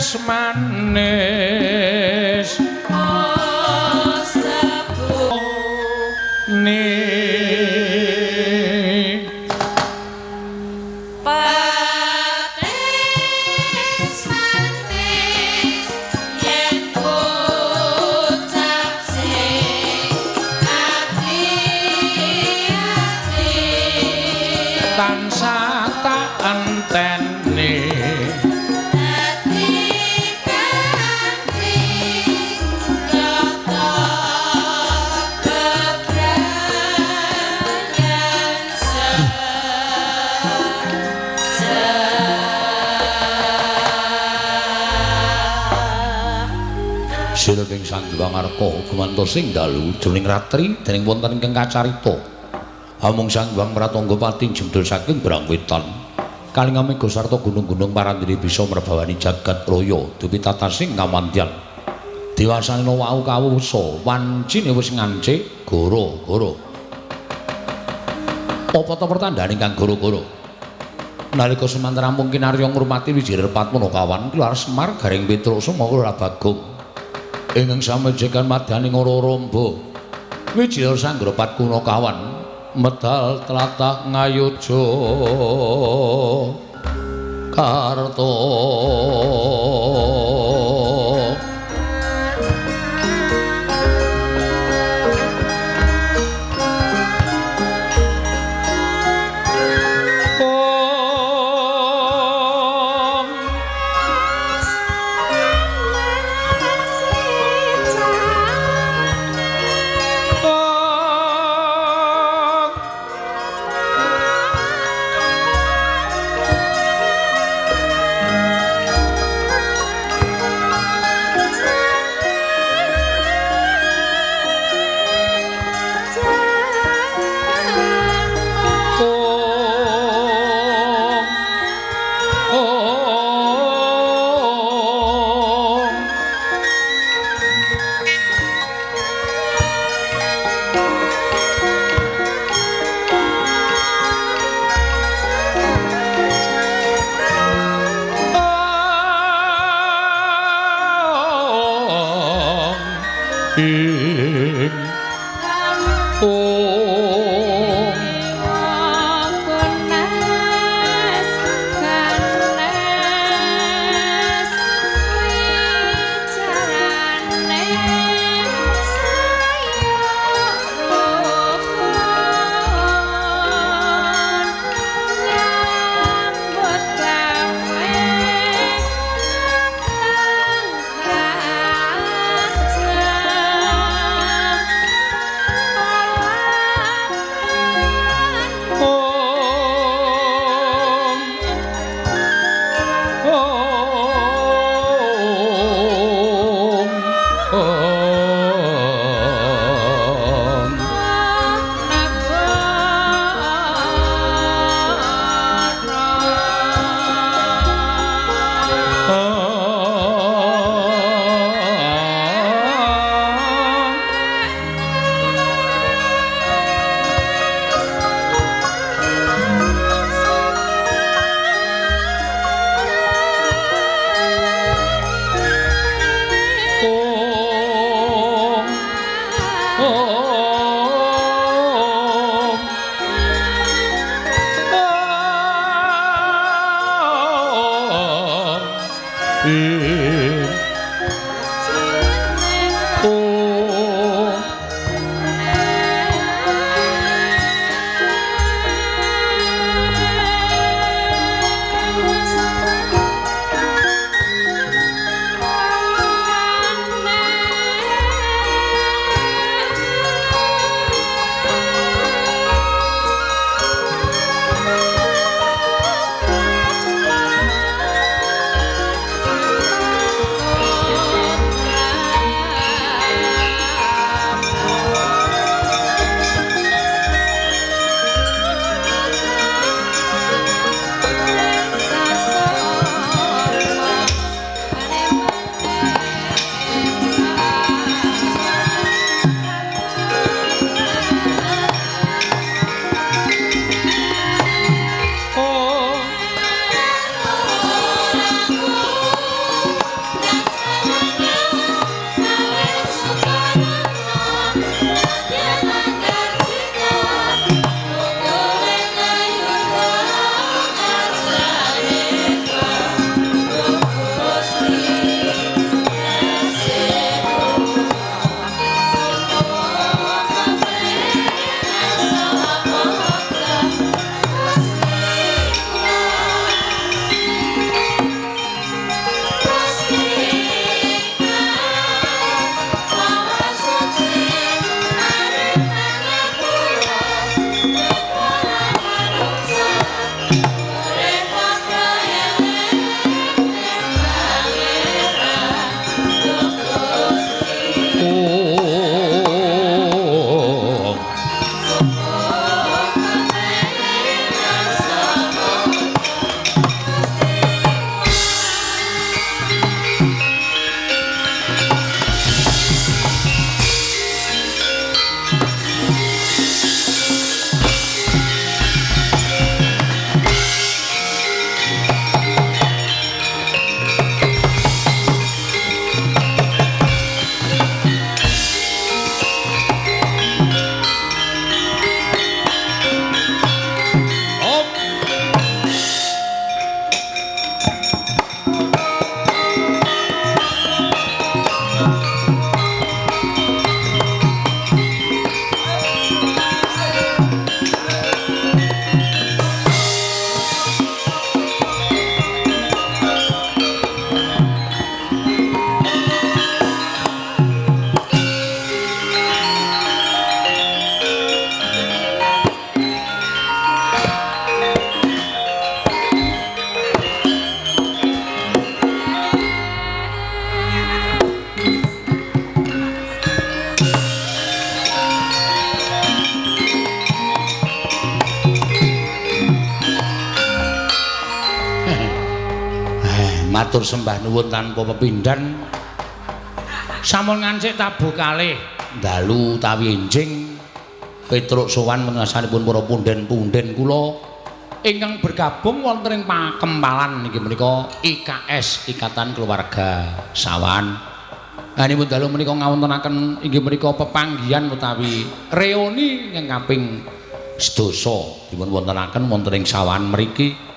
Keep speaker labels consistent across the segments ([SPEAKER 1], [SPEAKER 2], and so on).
[SPEAKER 1] Petis manis ni
[SPEAKER 2] Petis manis yen ucap sing ati-ati
[SPEAKER 1] tansah tak enteni
[SPEAKER 2] dadi kanthi tata bebrayan
[SPEAKER 1] Sila ing Sang Hyang Arka gumantos ing dalu jroning ratri dening wonten ingkang kacarita. Amung Sang Hyang Pratangga pati jemdul saking Brangwetan. Kalinga mega sarta gunung-gunung parandene bisa mrebawani jagat raya dupi tatasing kamandyan. Dewasane wau kawusa wancine wis ngancik goro-goro. Apa ta pertandane kang goro-goro? Nalika semanten rampung kinarya ngrumati Wijir Padmana kawan keluar Semar Gareng Petruk Suma Bagong. Ingkang samejekan madyaning ora-ora Wijaya Sanggrapat kuna kawan medal tlatah Ngayogya Karta. Matur sembah nuwun tanpa pepindhan. Sampun ngancik tabuh kalih dalu utawi enjing Petruk sowan mengasanipun para punden-punden kula ingkang bergabung wonten ing pakempalan inggih menika IKS, Ikatan Keluarga Sawan. Anipun dalu menika ngawontenaken inggih menika pepanggihan utawi reuni ingkang kaping sedasa dipun wontenaken wonten ing Sawan mriki.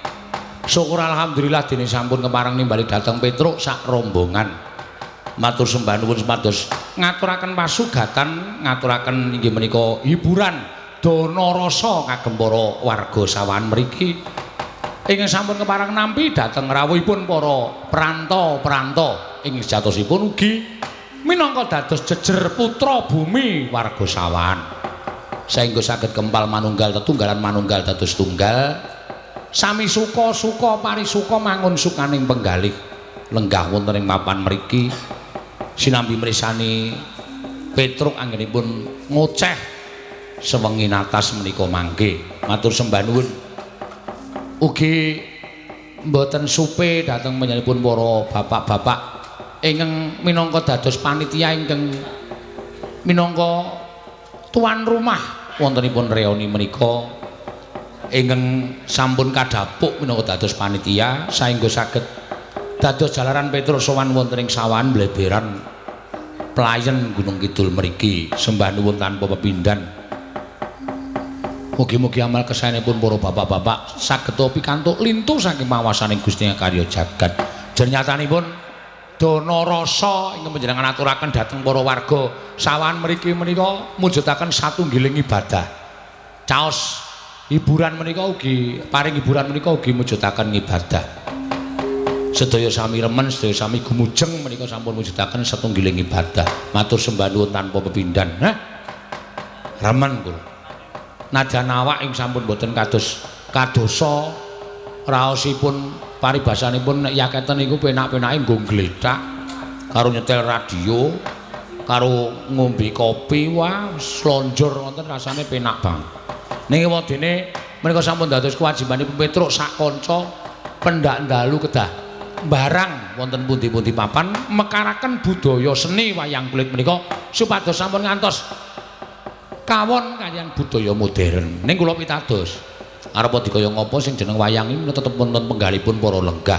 [SPEAKER 1] Syukur alhamdulillah dene sampun kepareng nimbali dhateng Petruk sak rombongan. Matur sembah nuwun supados ngaturaken pasugatan, ngaturaken inggih menika hiburan dana rasa kagem para warga Sawan mriki. Ingkang sampun kepareng nampi dhateng rawuhipun para pranta-pranta ing sejatosipun ugi minangka dados jejer putra bumi warga Sawan. Saengga saged kempal manunggal tetunggalan manunggal dados tunggal, sami suka-suka parisuka mangun sukaning penggalih lenggah wonten ing papan mriki sinambi mresani Petruk anggenipun ngoceh sewengi natas menika mangke. Matur sembah nuwun. Ugi mboten supe dhateng panjenenganipun para bapak-bapak ingkang minangka dados panitia ingkang minangka tuan rumah wontenipun reuni menika, ingkang sampun kadhapuk minangka dados panitia saengga saged dados jalaran Petruk sowan wonten ing Sawan Bleberan Playen Gunung Kidul mriki. Sembah nuwun tanpa pepindhan. Mugi-mugi amal kesaenipun para bapak-bapak saged pikantuk lintu saking pawasaning Gusti karya jagat. Jernyatanipun dana rasa ingkang panjenengan aturaken dhateng para warga Sawan mriki menika mujudaken satunggiling ibadah. Caos hiburan menika ugi paring hiburan menika ugi mujudaken ibadah. Sedaya sami remen, sedaya sami gumujeng menika sampun mujudaken satunggiling ibadah. Matur sembah nuwun tanpa pepindhan. Hah? Remen kula. Najan awak ing sampun boten kados kadosa raosipun paribasanipun nek yaketen niku penak-penake nggo glethak karo nyetel radio karo ngombe kopi, wah slonjor wonten rasane penak banget. Ning wadene menika sampun dados kewajibanipun Petruk sak kanca pendak dalu kedah barang wonten pundi-pundi papan mekaraken budaya seni wayang kulit menika supados sampun ngantos kawon kaliyan budaya modern. Ning kula pitados, arep dikaya ngapa sing jeneng wayang iki tetep wonten penggalipun para lenggah.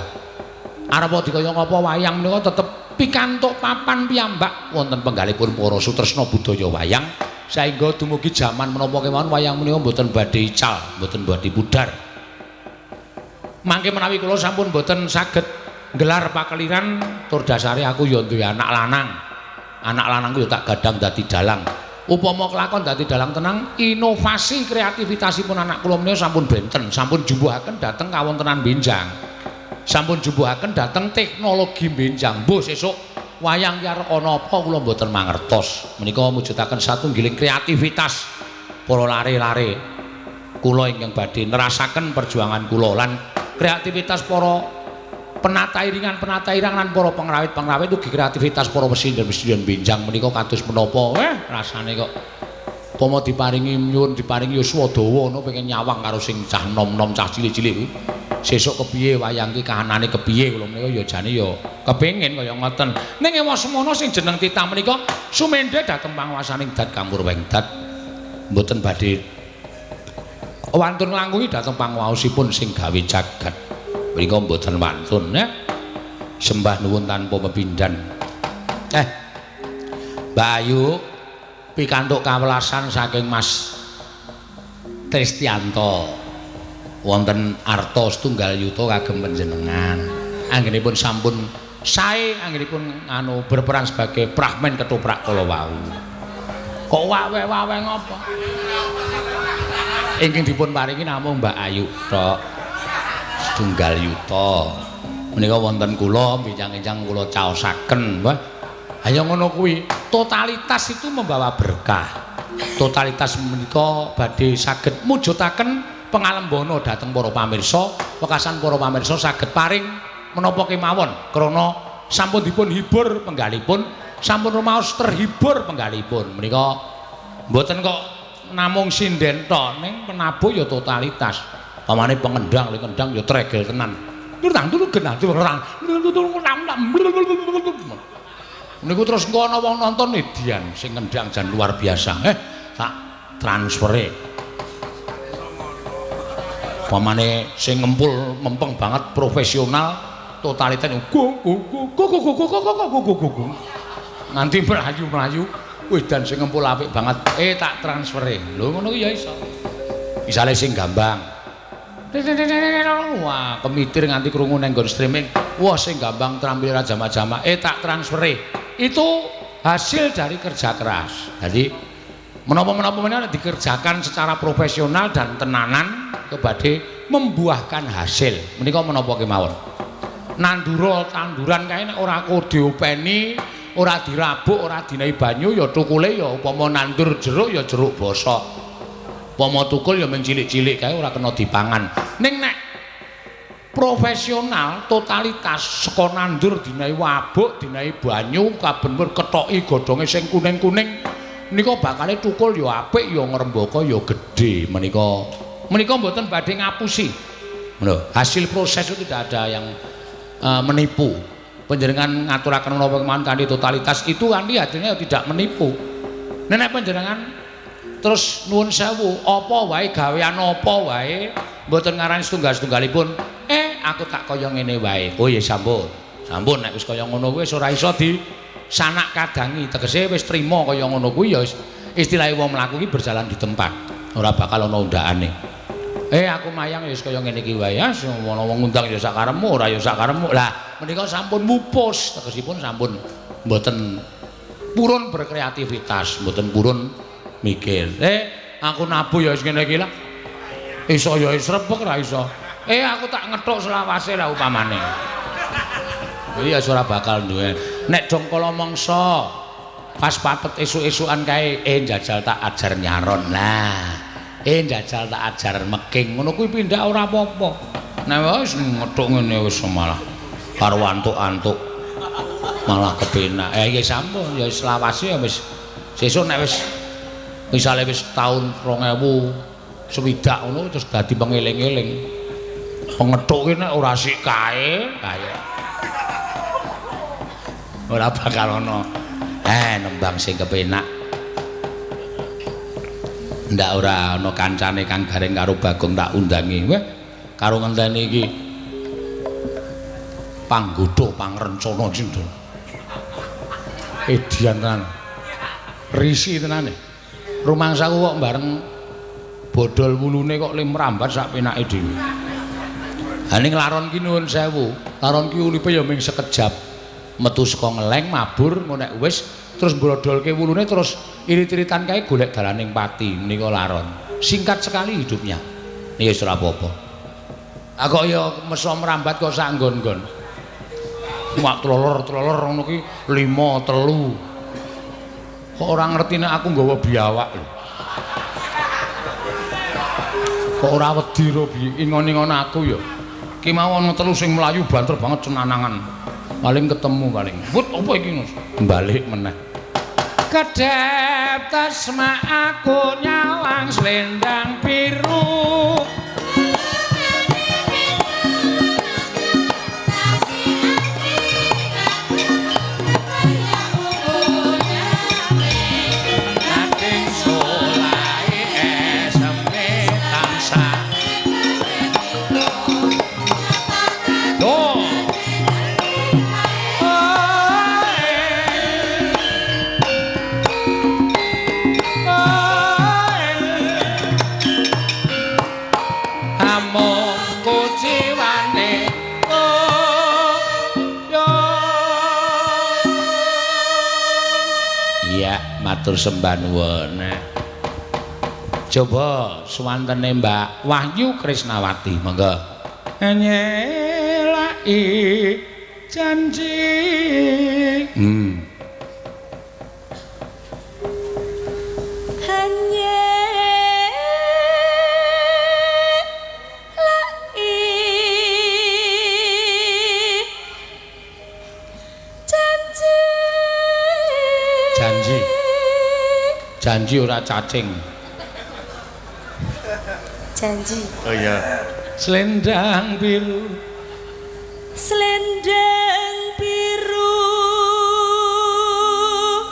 [SPEAKER 1] Arep dikaya ngapa wayang menika tetep pikantuk papan piyambak wonten penggalipun para sutresna budaya wayang saengga dumugi jaman menapa kemawon wayang menika mboten badhe ical, mboten badhe pudar. Mangke menawi kula sampun mboten saged nggelar pakeliran tur dasare aku ya duwe anak lanang. Anak lanangku ya tak gadang dadi dalang. Upama kelakon dadi dalang tenang, inovasi kreativitasipun anak kula menika sampun benten, sampun jumbuhaken dhateng kawontenan benjang. Sampun jumbuhaken dhateng teknologi benjang. Mbuh sesuk wayang ki arep ana apa kula mboten mangertos. Menika mujudaken satunggiling kreativitas para lare-lare kula ingkang badhe nerasaken perjuangan kula lan kreativitas para penata iringan, penata irang lan para pengrawit-pengrawit ugi kreativitas para presiden-presiden benjang menika kados menapa. Rasane kok upama diparingi nyuwun diparingi yuswa dawa ngono pengen nyawang karo sing cah nom-nom cah cilik-cilik kuwi. Sesuk kepiye wayang ki kahanane kepiye kula menika ya jane ya kepengin kaya ngoten. Ning ewa semono sing jeneng titah menika sumendhe dhateng panguwasaning Dat Kamurweng Dat mboten badhe wantun nglangkungi dhateng panguwaosipun sing gawe jagat. Menika mboten wantun ya. Sembah nuwun tanpa pepindhan. Mbak Ayu pikantuk kawelasan saking Mas Tristianto wonten arta setunggal yuta kagem panjenengan. Anggenipun sampun sae anggenipun anu berperan sebagai Prahmen ketoprak kala wau. Kok wawe-wawe ngopo? Ingkang dipun paringi namung Mbak Ayu tok. Setunggal yuta. Menika wonten kula bincang-bincang kula caosaken. Wah, ayo ngono kuwi. Totalitas itu membawa berkah. Totalitas menika badhe saged mujudaken pangalembana dhateng para pamirsa, wekasan para pamirsa saged paring menapa kemawon krana sampun dipun hibur penggalipun, sampun rumaos terhibur penggalipun. Menika mboten kok namung sinden tok, ning penabuh ya totalitas. Pamane pengendang, le kendang ya tregel tenan. Niku terus engko ana wong nonton edian sing ngendang jan luar biasa. Tak transfere. Pamane sing ngempul mempeng banget profesional totalitas go go go go go go go go go go go. Nganti mlayu-mlayu wih dan sing ngempul apik banget. Tak transfere. Lho ngono kuwi ya iso. Misale sing gambang. Wah, kemitir nganti krungu nang nggon streaming. Wah, sing gambang trampil ra jamak-jamak. Tak transfere. Itu hasil dari kerja keras. Jadi menapa-menapa menika dikerjakan secara profesional dan tenanan kebadhe membuahkan hasil. Menika menapa kemawon. Nandura tanduran kae nek ora diopeni, ora dirabuk, ora dinehi banyu ya tukule ya upama nandur jeruk ya jeruk bosok. Upama tukul ya mung cilik-cilik kae ora kena dipangan. Ning nek profesional totalitas saka nandur dinehi wabuk, dinehi banyu, kaben kethoki godhonge sing kuning-kuning menika bakale tukul ya apik ya ngrembaka ya gedhe. Menika menika mboten badhe ngapusi. Lho, hasil proses itu tidak ada yang menipu. Panjenengan ngaturaken menapa kemawon kanthi totalitas itu kanthi hasilnya tidak menipu. Nek panjenengan terus nuwun sewu, apa wae gawean apa wae mboten ngarani setunggal-setunggalipun, aku tak kaya ngene wae. Oh ya sampun. Sampun nek wis kaya ngono kuwi wis ora iso di sanak kadangi, tegese wis trima kaya ngono kuwi ya wis istilahe wong mlaku iki berjalan di tempat, ora bakal ana undakane. Aku mayang ya wis kaya ngene iki wae, ya ana wong ngundang ya sak karepmu, ora ya sak karepmu. Lah menika sampun mupus, tegesipun sampun mboten purun berkreativitas, mboten purun mikir. Aku nabuh ya wis ngene iki lah. Iso ya wis repek ra iso. Aku tak ngethuk selawase lah upamane. Iya ora bakal duwe. Nek dong kala mangsa pas patet esuk-esukan kae njajal tak ajar nyaron. Lah, njajal tak ajar meking. Ngono kuwi pindah ora apa-apa. Nek wis ngethuk ngene wis malah karo antuk-antuk. Malah kepenak. Ya sampun ya selawase ya wis sesuk nek wis misale wis taun 2060 ngono terus dadi pengeling-eling. Pengethuk ki nek ora sik kae, kae. Ora bakal ana. Nembang sing kepenak. Ndak ora ana kancane Kang Gareng karo Bagong tak undangi. Weh, karo ngenteni iki panggodha pangrencana sing edian tenan. Risi tenan. Rumangsaku kok bareng bodol wulune kok le mrambat sak penake dhewe. Ha ning laron ki nuwun sewu, laron ki uripe ya mung sekejap. Metu saka ngeleng mabur ngono nek wis terus mbrodolke wulune terus irit-iritan kae golek dalaning pati menika laron. Singkat sekali hidupnya. Niki wis ora apa-apa. Ah kok ya meso mrambat kok sak nggon-nggon. Wak tlolor-tlolor ngono ki 5 3. Kok ora ngerti nek aku nggawa biawak lho. Kok ora wedi ro ingon-ingon aku ya. Ki mau ana telu sing mlayu banter banget cenanangan. Paling ketemu paling. Wut apa iki Mas? Balik meneh. Kedhep tasma aku nyawang slendang biru. Matur sembah nuwun. Coba suwantene Mbak Wahyu Krisnawati, monggo. Nyelaki janji. Janji ora cacing.
[SPEAKER 2] Janji.
[SPEAKER 1] Oh iya. Selendang biru.
[SPEAKER 2] Selendang biru.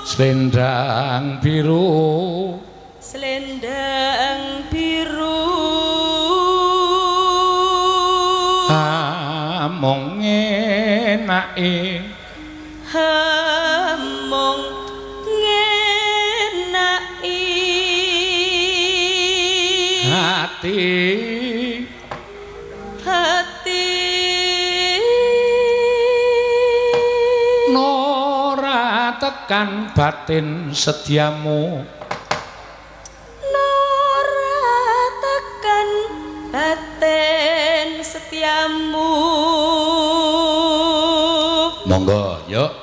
[SPEAKER 1] Selendang biru.
[SPEAKER 2] Selendang biru.
[SPEAKER 1] Among ngenake.
[SPEAKER 2] Among ngenaki.
[SPEAKER 1] Hati.
[SPEAKER 2] Hati.
[SPEAKER 1] Nora tekan batin setiamu.
[SPEAKER 2] Nora tekan batin setiamu.
[SPEAKER 1] Monggo, yuk.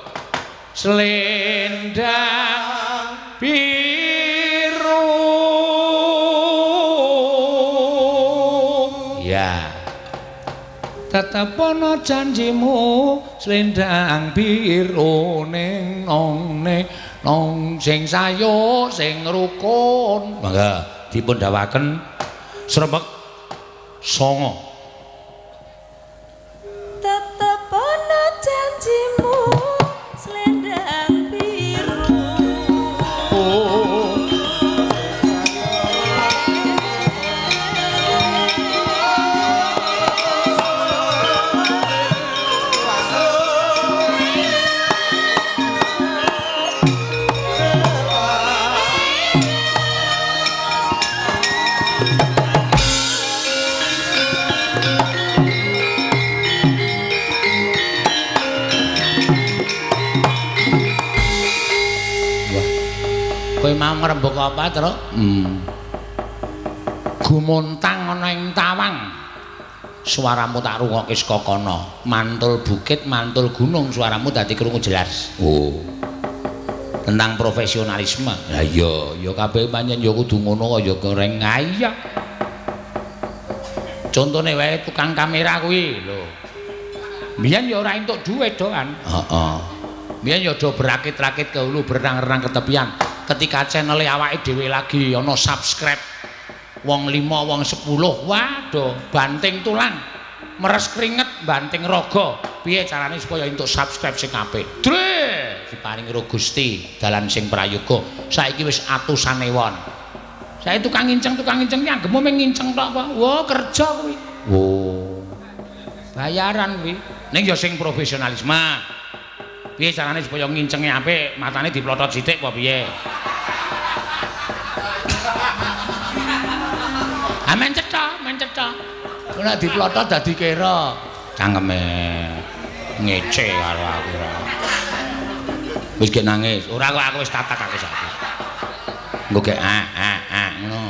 [SPEAKER 1] Selendang biru. Ya. Tetep ana janjimu selendang biru ning nong ning nong sing sayo sing rukun. Mangga dipun dawaken srepek 9.
[SPEAKER 2] Tetep ana janjimu selendang biru.
[SPEAKER 1] Oh. Kowe mau ngrembug apa, Truk? Gumontang ana ing tawang. Suaramu tak rungokke saka kono. Mantul bukit, mantul gunung, suaramu dadi krungu jelas. Oh. Tentang profesionalisme. Lah iya, ya kabeh pancen ya kudu ngono kaya goreng iya. Contone wae tukang kamera kuwi lho. Biyen ya ora entuk dhuwit doan. Heeh. Biyen ya do berakit-rakit ke hulu, berenang-renang ke tepian. Ketika channel awake dhewe lagi ana subscribe wong 5, wong 10, waduh banting tulang, meres keringet, banting raga. Piye carane supaya entuk subscribe sing apik? Dre, diparingi karo Gusti dalan sing prayoga. Saiki wis atusan ewon. Saiki tukang nginceng ki anggemu mung nginceng tok apa? Wah, kerja kuwi. Oh. Bayaran kuwi. Ning ya sing profesionalisme. Piye carane supaya ngincenge apik, matane diplotot sithik apa piye? Ah men cetha, men cetha. Nek diplotot dadi kera. Cangkeme ngece karo aku ora. Wis gek nangis. Ora kok aku wis tatak aku saiki. Engko gek ah ah ah ngono.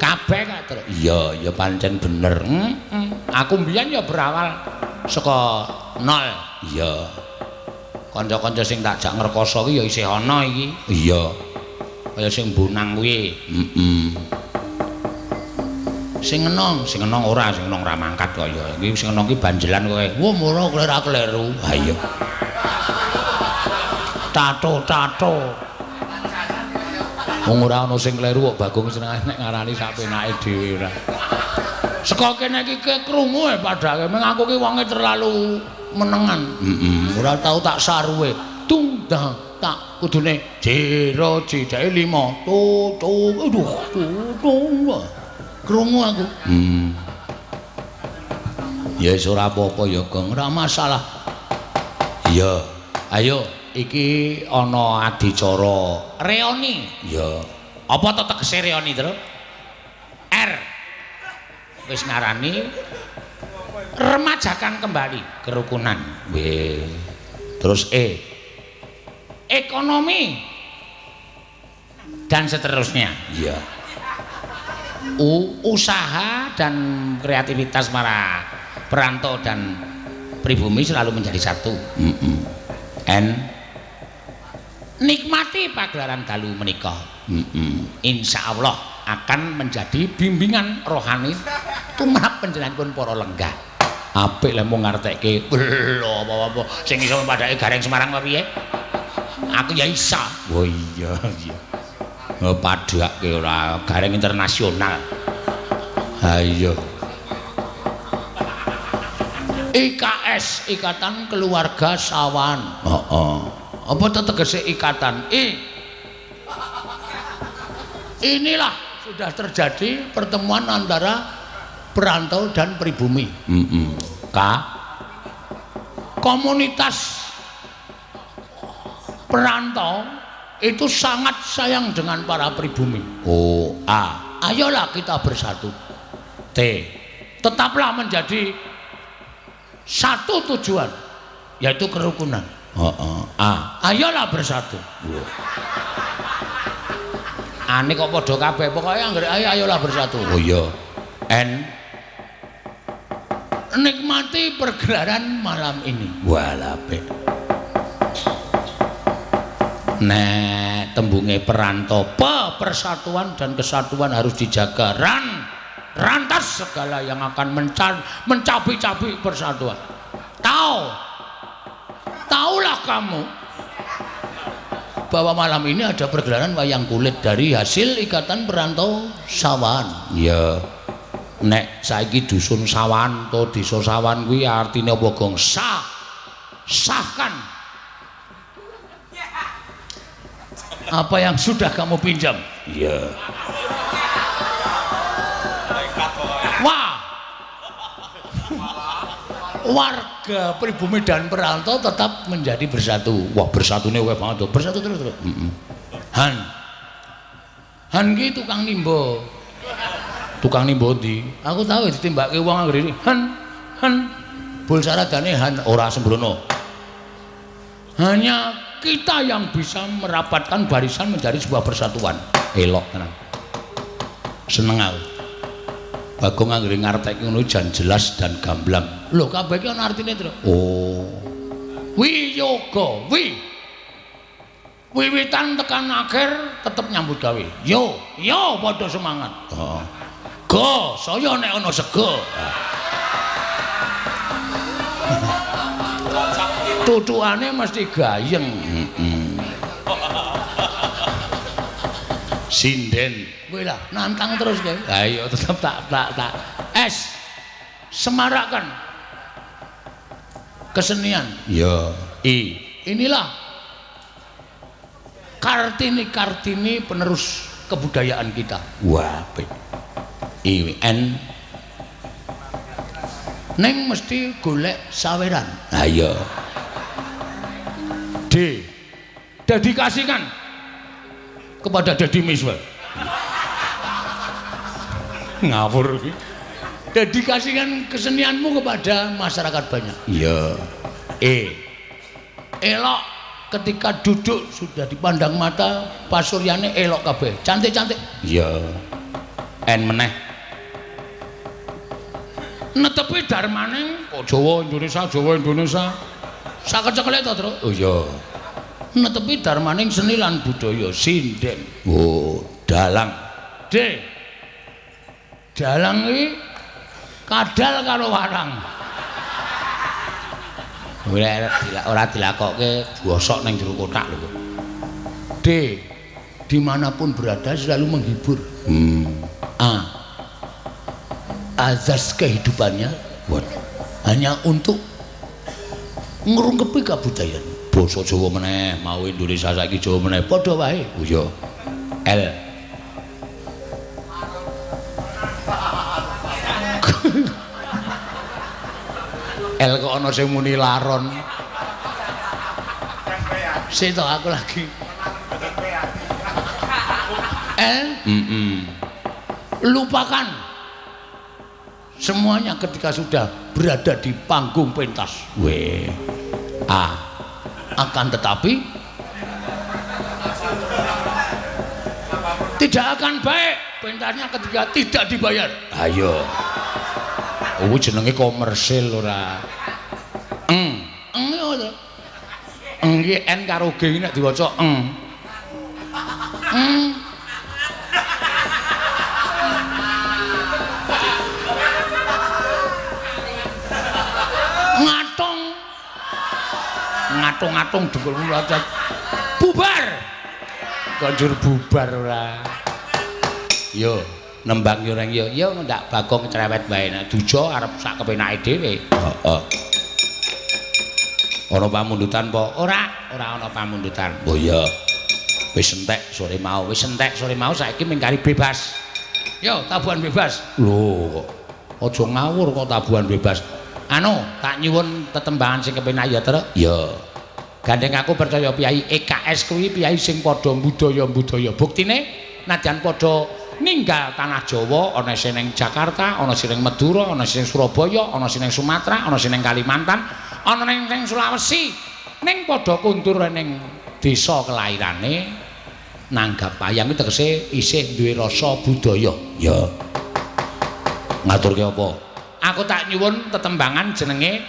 [SPEAKER 1] Kabeh kok terus. Iya, ya pancen bener. Aku mbiyen ya berawal saka nol. Iya. Kanca-kanca sing tak jak ngrekoso kuwi ya isih ana iki. Iya. Kaya sing bonang kuwi. Heeh. Sing enong ora, sing enong ora mangkat kok ya. Iki sing enong ki banjelan kowe. Wah, ora ora kleru. Ha iya. Tato-tato. Wong ora ana sing kleru kok Bagong seneng nek ngarani sak penake dhewe ora. Saka kene iki krungu e padake, meng aku ki wonge terlalu menengan. Heeh, ora tau tak saruwe. Tung dang tak kudune jero jejake 5. Tu tu aduh tu tu. Krungu aku. Ya wis ora apa-apa ya, Gong. Ora masalah. Iya. Ayo iki ana adicara reuni. Iya. Apa to tegese reuni, Tru? R. Wis ngarani remajakan kembali kerukunan. Weh. Terus E. Ekonomi dan seterusnya. Iya. U. Usaha dan kreativitas para perantau dan pribumi selalu menjadi satu. N. Nikmati pagelaran dalu menika. Insya Allah akan menjadi bimbingan rohani tumrap panjenenganipun para lenggah. Apik lek mung ngartekke lho apa-apa sing iso padake Gareng Semarang apa piye? Aku ya isa. Oh iya iya. Padake ora Gareng internasional. Ha iya. IKS, Ikatan Keluarga Sawan. Heeh. Apa tegese ikatan? I. Inilah sudah terjadi pertemuan antara perantau dan pribumi. K. Komunitas perantau itu sangat sayang dengan para pribumi. Oh, A. Ayolah kita bersatu. T. Tetaplah menjadi satu tujuan, yaitu kerukunan. A. Ayolah bersatu. Aneh kok padha kabeh, pokoke anggere ayo ayolah bersatu. Oh iya. N. Nikmati pergelaran malam ini. Walah apik. Nek tembunge perantau, P, persatuan dan kesatuan harus dijaga. Ran, rantas segala yang akan mencabi-cabi persatuan. Tahu, taulah kamu bahwa malam ini ada pergelaran wayang kulit dari hasil Ikatan Perantau Sawan. Iya. Nek saiki dusun Sawan atau desa Sawan kuwi artine apa, Gong? Sah. Sahkan apa yang sudah kamu pinjam. Iya. Wah. Warga pribumi dan perantau tetap menjadi bersatu. Wah, bersatune akeh banget tuh. Bersatu terus terus. Han. Han ki tukang nimba. Tukang nimba ndi? Aku tahu ditimbake wong anggere ini. Han, han. Bul saradane han ora sembrono. Hanya kita yang bisa merapatkan barisan menjadi sebuah persatuan. Elok tenan. Seneng aku. Bagong anggere ngarteke ngono jan jelas dan gamblang. Lho kabeh iki ana artine, Tru. Oh. Wiyoga, wi. Wiwitan tekan akhir tetep nyambut gawe. Yo, yo padha semangat. Heeh. Go, saya nek ana sego. Tutukane mesti gayeng. Sinden. Kowe lah nantang terus kowe. Ha iya tetep tak S. Semarakkan kesenian. Iya. I. Inilah Kartini-Kartini penerus kebudayaan kita. Wah, apik. I N. Neng mesti golek saweran. Ha iya. D. Dedikasikan kepada Deddy Mizwar. Ngawur iki. Dedikasikan kesenianmu kepada masyarakat banyak. Iya. E. Elok ketika duduk sudah dipandang mata pasuryane elok kabeh. Cantik-cantik. Iya. N meneh. Netepi darmaning kok Jawa Indonesia, Jawa Indonesia. Sakecekele to, Tru? Oh iya. Netepi darmaning seni lan budaya sinden. Oh, dalang. D. Dalang iki kadal karo warang. Ora dilakokke bosok ning jero kotak lho. D. Dimanapun berada selalu menghibur. A. Azas kehidupannya hanya untuk ngrungkepi kabudayan. Basa Jawa meneh, mau Indonesia saiki Jawa meneh, padha wae. Oh iya. L. L kok ana sing muni laron. Sik to aku lagi. L. Lupakan semuanya ketika sudah berada di panggung pentas. W. A. Akan tetapi tidak akan baik pentasnya ketika tidak dibayar. Ayo. Oh jenenge komersil ora. Eng. Eng yo to. Eng iki N karo G nek diwaca eng. Eng. Ngatung. Ngatung-ngatung dengkulmu loncat. Bubar. Konjur bubar ora. Yo. Nembang yo reng yo. Ya ndak Bagong cerewet wae nek duja arep sak kepenake dhewe. Heeh. Ana pamundutan apa? Ora, ora ana pamundutan. Oh iya. Wis entek sore mau, wis entek sore mau saiki mingkari bebas. Yo, tabuhan bebas. Lho kok aja ngawur kok tabuhan bebas. Anu, tak nyuwun tetembangan sing kepenak ya, Truk. Ya. Gandeng aku percaya piyai EKS kuwi piyai sing padha budaya-budaya. Buktine nadyan padha ninggal tanah Jawa, ana sing ning Jakarta, ana sing ning Madura, ana sing ning Surabaya, ana sing ning Sumatera, ana sing ning Kalimantan, ana ning Sulawesi. Ning padha kundur ning desa kelairane nanggap wayang iki tegese isih duwe rasa budaya. Ya. Ngaturke apa? Aku tak nyuwun tetembangan jenenge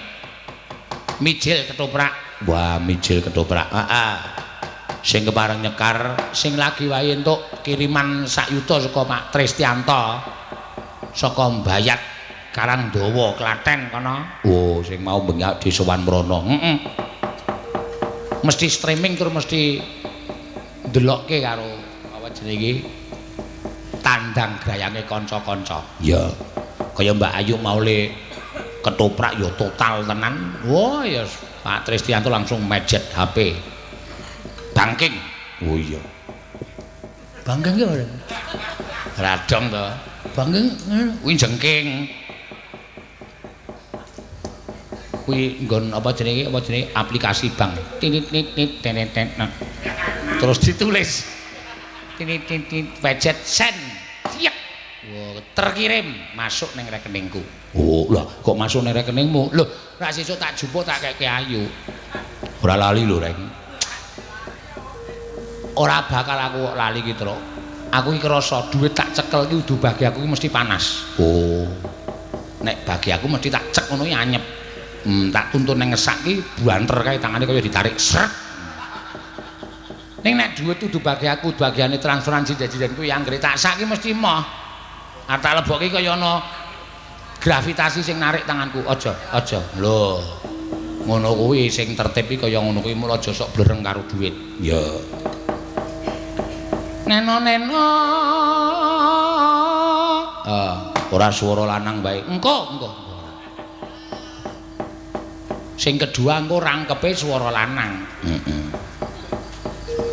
[SPEAKER 1] Mijil Ketoprak. Wah, Mijil Ketoprak. Heeh. Sing kepareng nyekar, sing lagi wae entuk kiriman sak yuta saka Pak Tristianto. Saka Mbayat Karangdawa, Klaten kono. Oh, sing mau bengi desa Wanmrana. Heeh. Mesti streaming tur mesti ndelokke karo apa jenenge iki? Tandang grayange kanca-kanca. Ya. Kaya Mbak Ayu mau le ketoprak ya total tenan. Wah, ya Pak Tristianto langsung mejet HP. Banking. Oh iya. Banking ki ora? Radong to. Banking kuwi jengking. Kuwi nggon apa jenenge aplikasi bank. Tinit nit nit tenet tenet. Terus ditulis. Tinit nit nit wejet send. Siap. Wah, terkirim masuk ning rekeningku. Oh, lah kok masuk ning rekeningmu? Lho, rak sesuk tak jupuk tak keke Ayu. Ora lali lho, Reng. Ora bakal aku kok lali iki, Truk. Aku iki krasa dhuwit tak cekel iki kudu bagi aku iki mesti panas. Oh. Nek bagi aku mesti tak cek ngono iki anyep. Tak tuntun ning ngesak iki buanter kae tangane kaya ditarik srek. Ning nek dhuwit kudu bagi aku bagiane transferan jidan-jidan kuwi anggere tak sak iki mesti moh. Arep tak lebokke kaya ana gravitasi sing narik tanganku. Aja, aja. Lho. Ngono kuwi sing tertib iki kaya ngono kuwi mula aja sok blereng karo dhuwit. Ya. Neno-neno. Ora swara lanang bae. Engko, engko. Sing kedua engko rangkepe swara lanang. Heeh.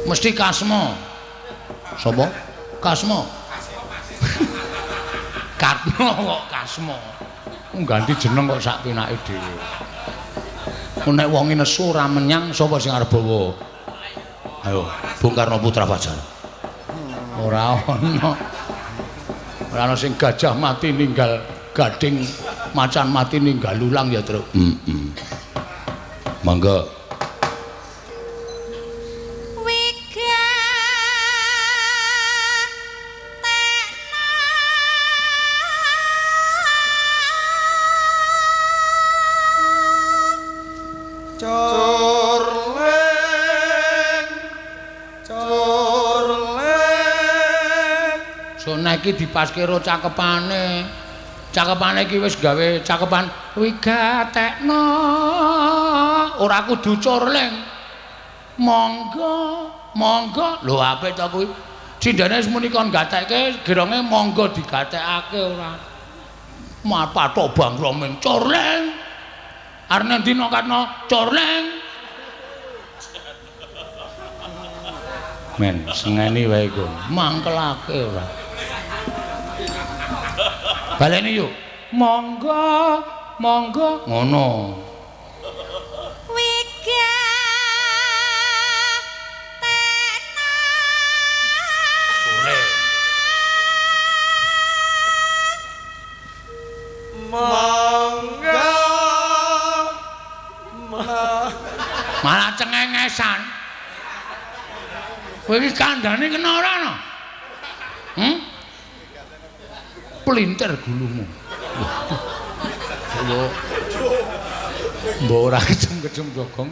[SPEAKER 1] Mesti Kasmo. Sapa? Kasmo. Katno kok Kasmo. Ngganti jeneng kok sak pinake dhewe. Nek wonge nesu ora menyang sapa sing arep bawa? Ayo, Bung Karno Putra Fajar. Ora ana. Ora ana sing gajah mati ninggal gading, macan mati ninggal lulang ya, Truk. Heeh. Monggo. Iki dipaske ro cakepane. Cakepane iki wis gawe cakepan wigatekno. Ora kudu corleng. Monggo, monggo. Lho apik to kuwi. Cindane wis muni kon gatekke, geronge monggo digatekake ora. Mapathok bangsa ming corleng. Arep nang ndi katno corleng. Men sengeni wae iku. Mangkelake ora. Baleni yuk. Monggo, monggo ngono.
[SPEAKER 2] Wigatekno.
[SPEAKER 1] Sule.
[SPEAKER 3] Monggo.
[SPEAKER 1] Malah cengengesan. Kowe iki kandhane kena ora no? Pelintir gulumu. Lho. Mbok ora kejem-kejem Bagong.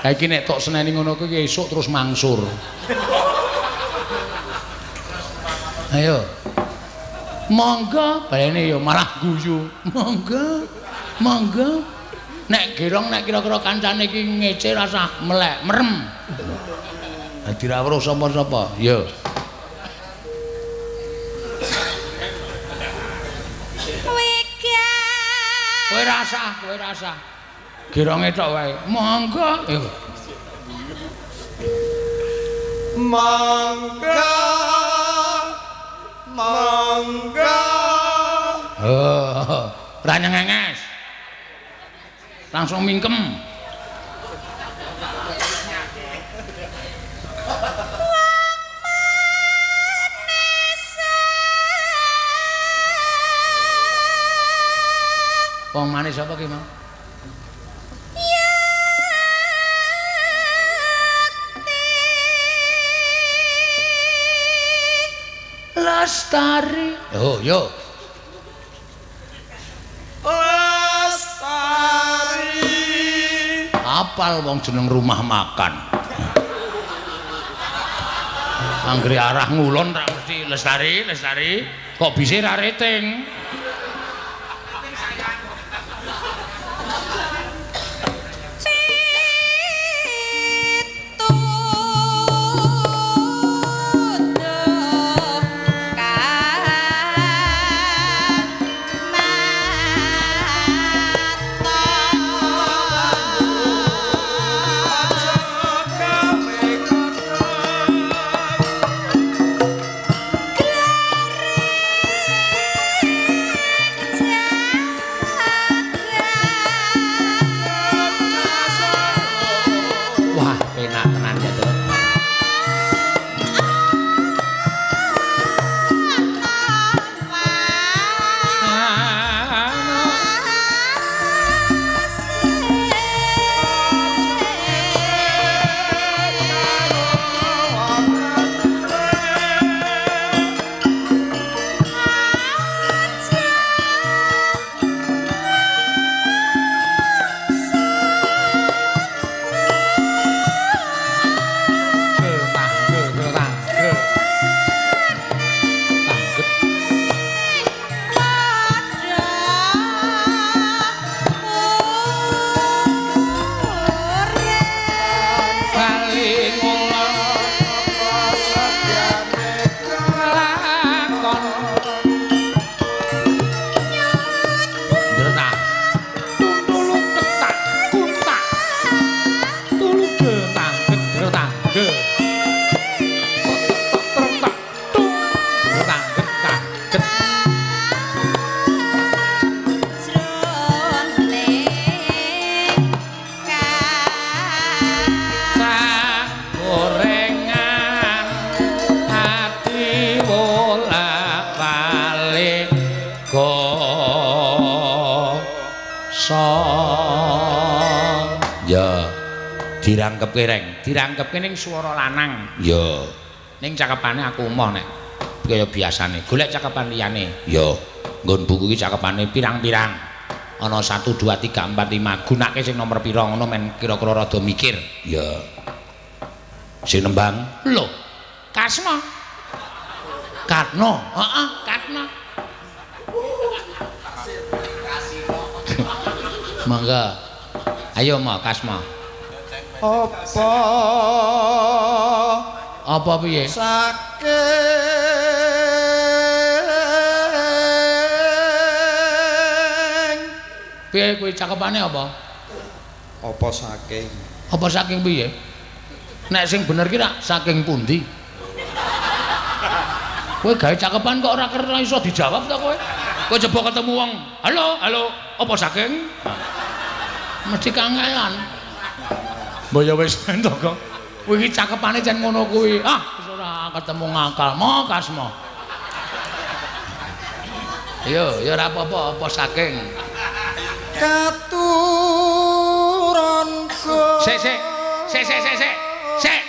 [SPEAKER 1] Ha iki nek tok seneni ngono kuwi esuk terus mangsur. Ayo. Monggo, balene ya malah guyu. Monggo. Monggo. Nek gerong nek kira-kira kancane iki ngece rasah melek, merem. Dadi ra weruh sapa-sapa. Ya. Kowe rasah, kowe rasah. Geronge tok wae. Monggo. Yo.
[SPEAKER 3] Monggo. Monggo.
[SPEAKER 1] Oh, ora nyengenges. Langsung mingkem. Wong manis apa ki, Mang? Lestari. Oh, yo.
[SPEAKER 3] Lestari.
[SPEAKER 1] Apal wong jeneng rumah makan. Anggere arah ngulon ra mesti Lestari, Lestari. Kok bise ra rating? Dirangkepke reng, dirangkepke ning swara lanang. Ya. Ning cakepane aku emoh nek kaya biasane. Golek cakepan liyane. Ya. Nggon buku iki cakepane pirang-pirang. Ana 1 2 3 4 5. Gunake sing nomor pira ngono men kira-kira rada mikir. Ya. Sing nembang lho, Kasno. Katno, heeh, Katno. Mangga. Ayo mo Kasmo.
[SPEAKER 3] Apa
[SPEAKER 1] apa piye?
[SPEAKER 3] Saking
[SPEAKER 1] piye kuwi cakepane apa?
[SPEAKER 3] Apa saking?
[SPEAKER 1] Apa saking piye? Nek sing bener ki rak saking pundi? Kowe gawe cakepan kok ora kena iso dijawab ta kowe? Kowe coba ketemu wong, "Halo, halo, apa saking?" Mesti kangelan. Mbok ya wis ento kok. Kuwi iki cakepane jan ngono kuwi. Ah, wis ora ketemu ngakal. Mo Kasmo. Yo, ya ora apa-apa, apa saking
[SPEAKER 3] katuron go.
[SPEAKER 1] Sik, sik. Sik, sik, sik, sik. Sik.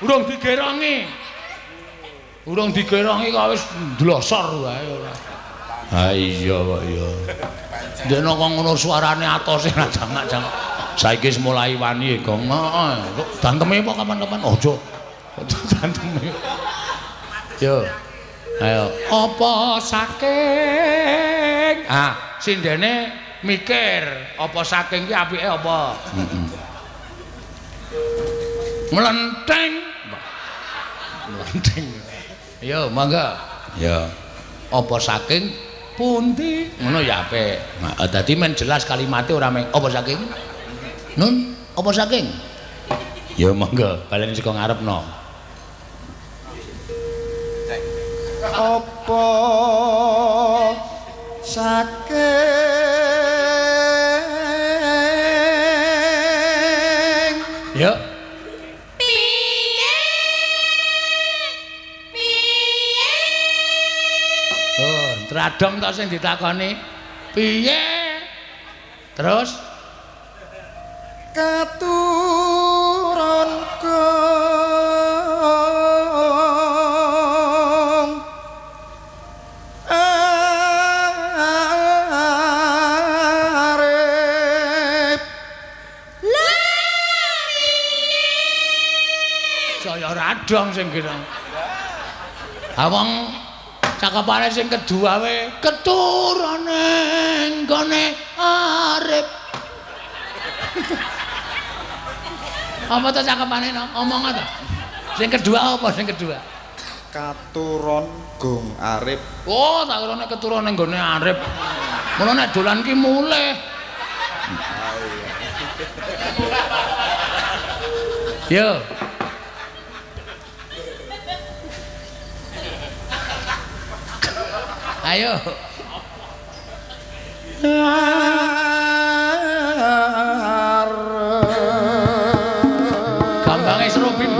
[SPEAKER 1] Urung digerongi. Urung digerongi kok wis ndlosor wae ora. Ha iya kok ya. Dene kok ngono suarane atose ra jangak-jangak. Saiki wis mulai wani Gong. Heeh. Danteme apa kapan-kapan aja. Aja danteme. Yo. Ayo. Apa saking? Ah, sindene mikir apa saking ki apike apa? Heeh. Mlentheng. Mlentheng. Yo, mangga. Ya. Apa saking Pundi? Ngono ya apik. Nah, dadi men jelas kalimate ora meng apa saking? Nun, apa saking? Ya monggo, baleni saka ngarepno.
[SPEAKER 3] Apa saking?
[SPEAKER 1] Yo.
[SPEAKER 2] Piye? Piye?
[SPEAKER 1] Oh, tradong to sing ditakoni. Piye? Terus
[SPEAKER 3] katuron gong arep.
[SPEAKER 2] Lah piye?
[SPEAKER 1] Saya radong sing kira. Ha wong cakepane sing kedua we keturune nggone arep. Apa to cakepane no? Omong ta? Sing kedua apa sing kedua?
[SPEAKER 3] Katuron gong arep.
[SPEAKER 1] Oh, tak kirane keturune nggone arep. Mula nek dolan ki mulih. Yo. Ayo. Gambange Serubim.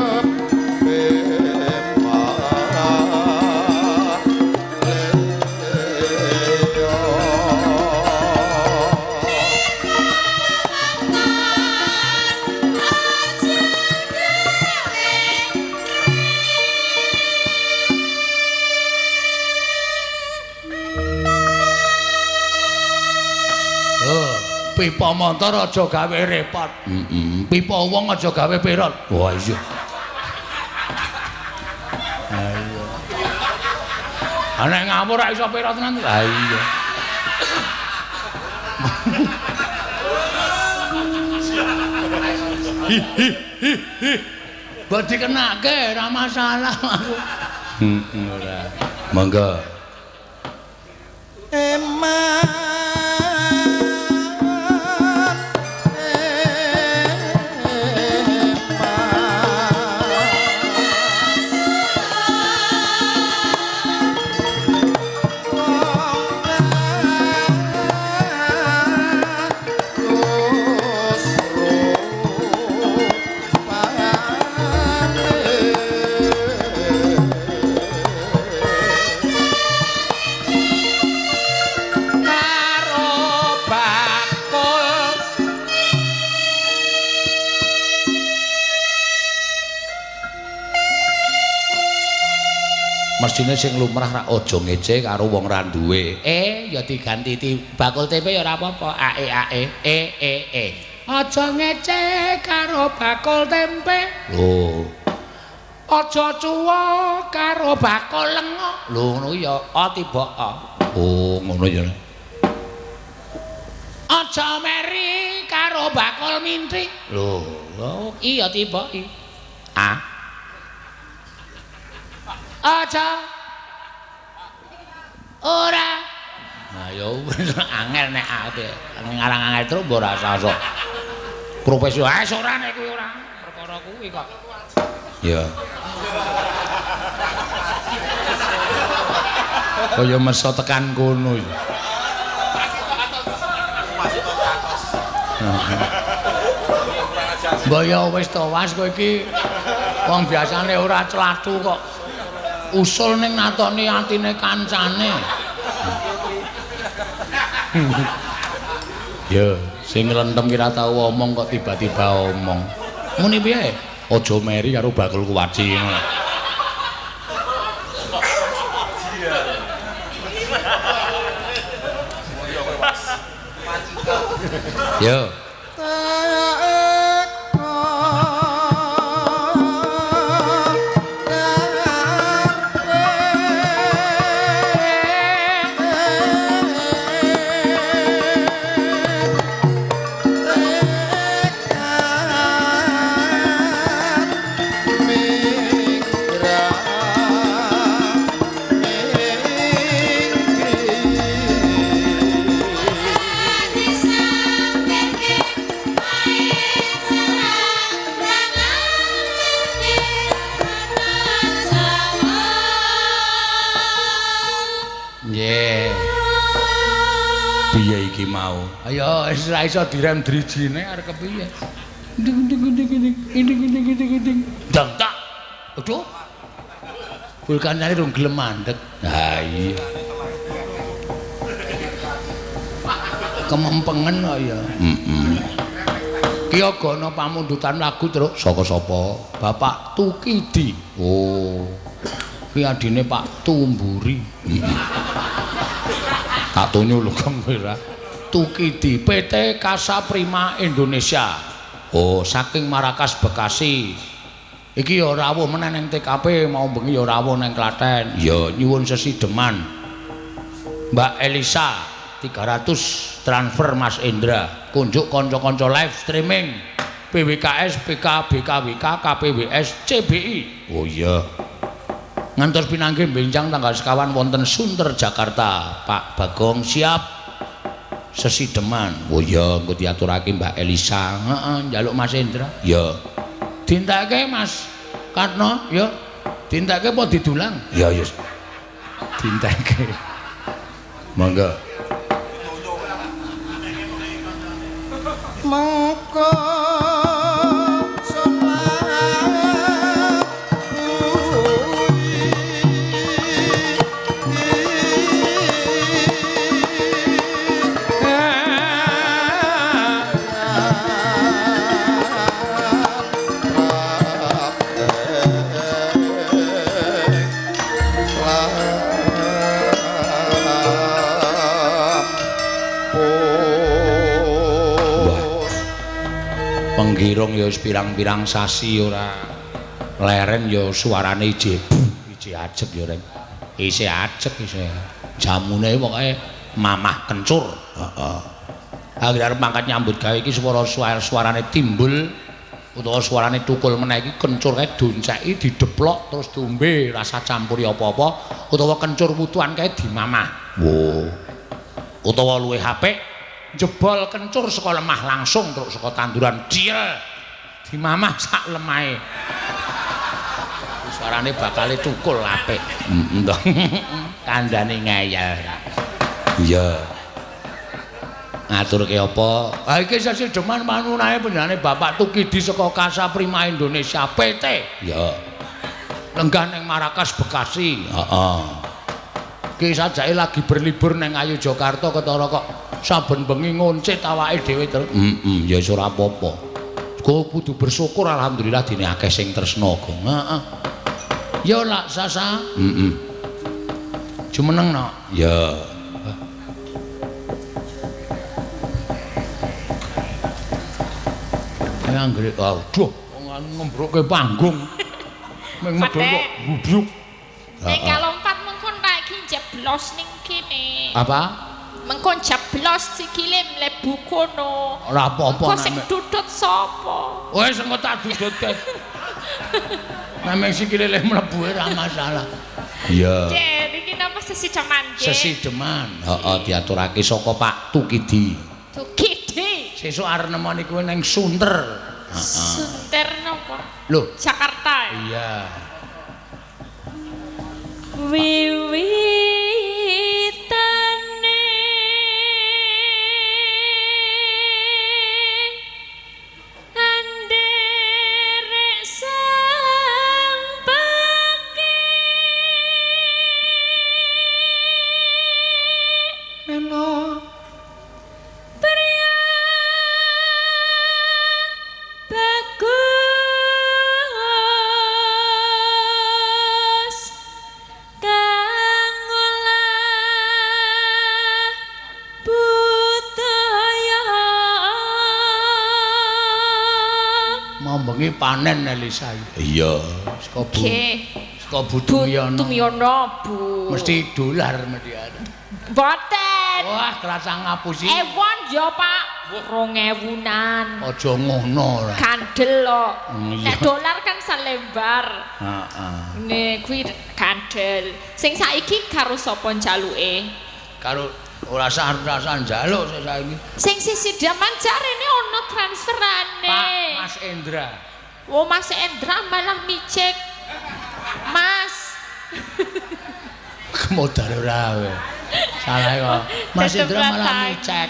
[SPEAKER 1] Pipa montor aja gawe repot. Heeh. Pipa wong aja gawe perot. Wah iya. Ha iya. Nek ngawur ra iso perot tenan. Ha iya. Hi hi hi hi. Mbok dikenake ora masalah aku. Heeh ora. Monggo.
[SPEAKER 3] Eman
[SPEAKER 1] Mestine sing lumrah rak aja ngece karo wong ra duwe. Ya diganti bakul tempe ya ora apa-apa. A e a e e e e. Aja ngece karo bakul tempe. Lho. Aja cuwa karo bakul lenga. Lho ngono ya a tiba a. Oh, ngono ya. Aja meri karo bakul minti. Lho, iya tiba i. A. Aja ora. Nah ya wis angel nek ate ngarang angel terus mbok ora sasok. Profesional ora nek kuwi ora perkara kuwi kok. Ya. Kaya meso tekan kono iki. Mbok ya wis to Was kowe iki wong biasane ora clathu kok. Usul ning natoni atine kancane. Ya, sing nglentem ki ra tau omong kok tiba-tiba omong. Muni piye? Aja meri karo bakul kuwaci ngono. Yo. mau? Ayo wis ora iso direm drijine arep kepiye. Ding ding ding ding ding ding ding ding. Dang tak. Aduh. Vulkanane rung gelem mandek. Ha iya. Kemempengen kok ya. Heeh. Ki agana pamundutan lagu truk saka sapa? Bapak Tukidi. Oh. Ki adine Pak Tumburi. Heeh. Tak tunyu lho Kang ora. Tukidi PT Kasa Prima Indonesia. Oh, saking Marakas Bekasi. Iki ya rawuh meneh ning TKP, mau bengi ya rawuh ning Klaten. Ya nyuwun sesideman. Mbak Elisa 300 transfer Mas Indra. Kunjuk kanca-kanca live streaming PWKS PK BKWK KPWS CBI. Oh iya. Ngantos pinanggih benjang tanggal sekawan wonten Sunter Jakarta. Pak Bagong siap sesideman. Oh iya, engko diaturake Mbak Elisa. Heeh, njaluk Mas Indra. Ya. Dintake Mas Karno, ya. Dintake apa didulang? Ya ya. Dintake. Monggo.
[SPEAKER 3] Mengko
[SPEAKER 1] Penggirung ya wis pirang-pirang sasi ora leren ya suarane ijih ijih ajeg ya Reng. Isih ajeg isih. Jamune pokoke mamah kencur. Heeh. Anggere arep mangkat nyambut gawe iki swara suarane timbul utawa suarane tukul meneh iki kencur kae donceki dideplok terus diombe rasa campuri apa-apa utawa kencur wutuan kae dimamah. Wo. Utawa luwih apik jebol kencur saka lemah langsung terus saka tanduran ciel dimamah sak lemahe suarane bakale tukul apik. Kandhane ngeyel. Iya. Ngaturke apa? Ha iki sesideman manunae panjenengane Bapak Tukidi saka Kasa Prima Indonesia PT. Iya. Lenggah ning Marakas Bekasi. Heeh. Ki sajake lagi berlibur ning Ayu Jakarta ketara kok saben bengi ngoncet awake dhewe terus. Heeh, ya wis ora apa-apa. Kowe kudu bersyukur alhamdulillah dene akeh sing tresna, Gong. Heeh. Ya lak Sasa. Heeh. Jumeneng nok. Ya. Anggere aduh ngembrukke panggung. Ming medhun kok gubruk.
[SPEAKER 2] Nek lompat mengko tak iki jeblos ning kene.
[SPEAKER 1] Apa?
[SPEAKER 2] Mengko jeblos sikile mlebu kono.
[SPEAKER 1] Ora apa-apa.
[SPEAKER 2] Engko sing dudut sapa?
[SPEAKER 1] Wis engko tak dudutke. Nek meng sikile leh mlebu ora masalah. Iya.
[SPEAKER 2] Nggih, iki napa sesideman nggih?
[SPEAKER 1] Sesideman. Heeh, diaturake saka Pak Tukidi.
[SPEAKER 2] Tukidi.
[SPEAKER 1] Sesuk arep nemoni kowe ning Sunter. Heeh.
[SPEAKER 2] Sunter napa?
[SPEAKER 1] Lho,
[SPEAKER 2] Jakarta.
[SPEAKER 1] Iya.
[SPEAKER 2] Wiwitane anderek sang pake
[SPEAKER 3] Eno
[SPEAKER 2] pria bagus kang olah budaya.
[SPEAKER 1] Mau bengi panen Elisa. Iya, saka Bu. Saka Bu Tumyono.
[SPEAKER 2] Tumyono, Bu.
[SPEAKER 1] Mesti dolar mesti ada.
[SPEAKER 2] Mboten.
[SPEAKER 1] Wah, kerasa ngapusi.
[SPEAKER 2] Ewon ya, Pak. 2000-an.
[SPEAKER 1] Aja ngono ora.
[SPEAKER 2] Kandel kok.
[SPEAKER 1] Iya.
[SPEAKER 2] Nek dolar kan selembar.
[SPEAKER 1] Heeh.
[SPEAKER 2] Ngene kuwi kandel. Sing saiki karo sapa njaluke?
[SPEAKER 1] Karo ora sah njaluk sing saiki.
[SPEAKER 2] Sing sisi daman jarene ana transferane.
[SPEAKER 1] Pak Mas Endra.
[SPEAKER 2] Oh, Mas Endra malah micek. Mas.
[SPEAKER 1] Modar ora kowe. Salah kok. Mas
[SPEAKER 2] Tetep
[SPEAKER 1] Indra malah
[SPEAKER 2] ratang.
[SPEAKER 1] micek.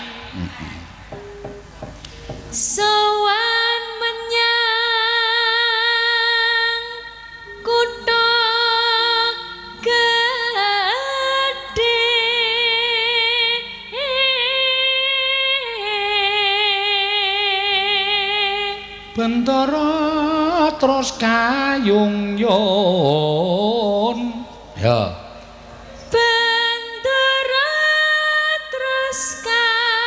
[SPEAKER 2] Sowan menyang kutha gedhe
[SPEAKER 1] Bentara terus kayung yun. Ya.
[SPEAKER 2] Bentara terus kayung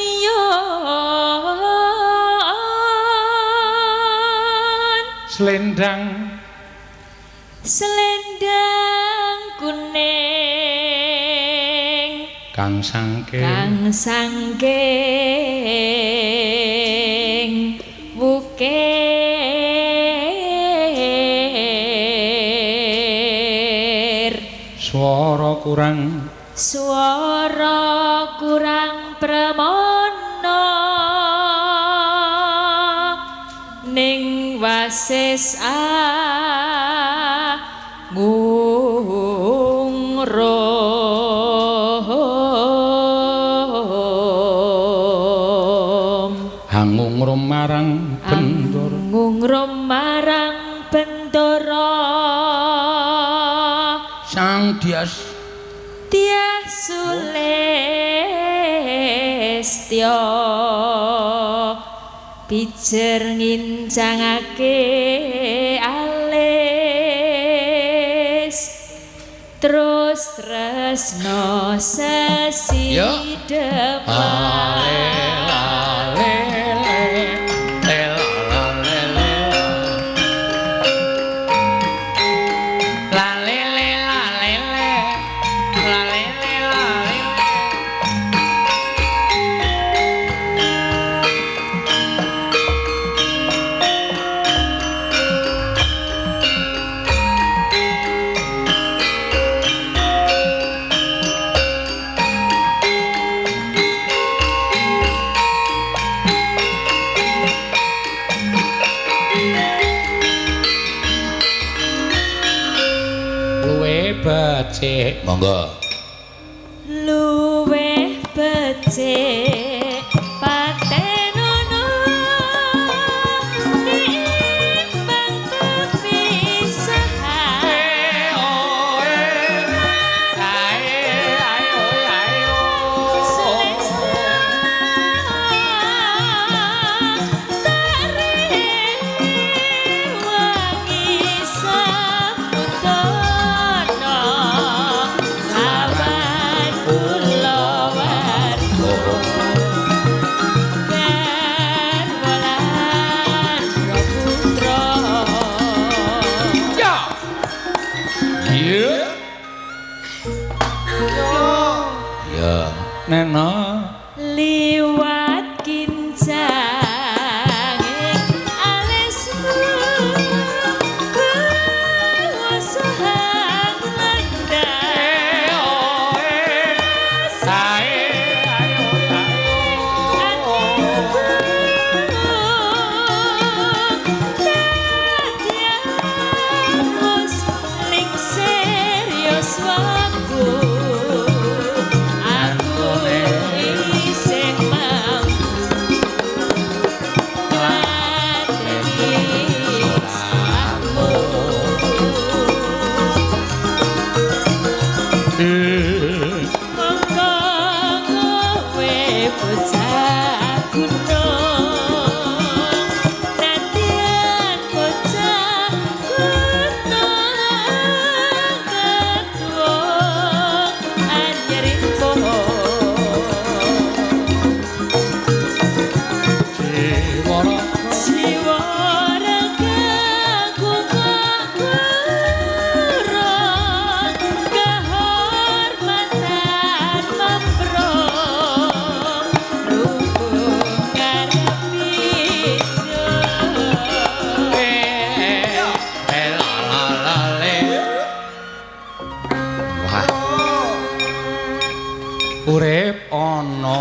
[SPEAKER 2] yun.
[SPEAKER 1] Selendang
[SPEAKER 2] selendang kuning
[SPEAKER 1] kang sangking
[SPEAKER 2] kang sangking wukir
[SPEAKER 1] swara kurang
[SPEAKER 2] swara kurang pramana ning wasis angungrum
[SPEAKER 1] angungrum marang Bendara
[SPEAKER 2] angungrum marang Bendara
[SPEAKER 1] Sang Dias
[SPEAKER 2] Dyah Sulistya pijer ngincangake alis terus tresno sesidhepan.
[SPEAKER 1] Luwe becik. Monggo.
[SPEAKER 2] Luweh becik patenono nimbang pepisahan.
[SPEAKER 1] Ya. Nena
[SPEAKER 2] Liwat kincang alismu kuwasahang landang Monggo kowe bocah gunung, nadyan bocah gunung ketuwa anyerinto. Jiwa raga kurang kehormatan mamprong rukun ngarepi.
[SPEAKER 1] Wah. Urip ana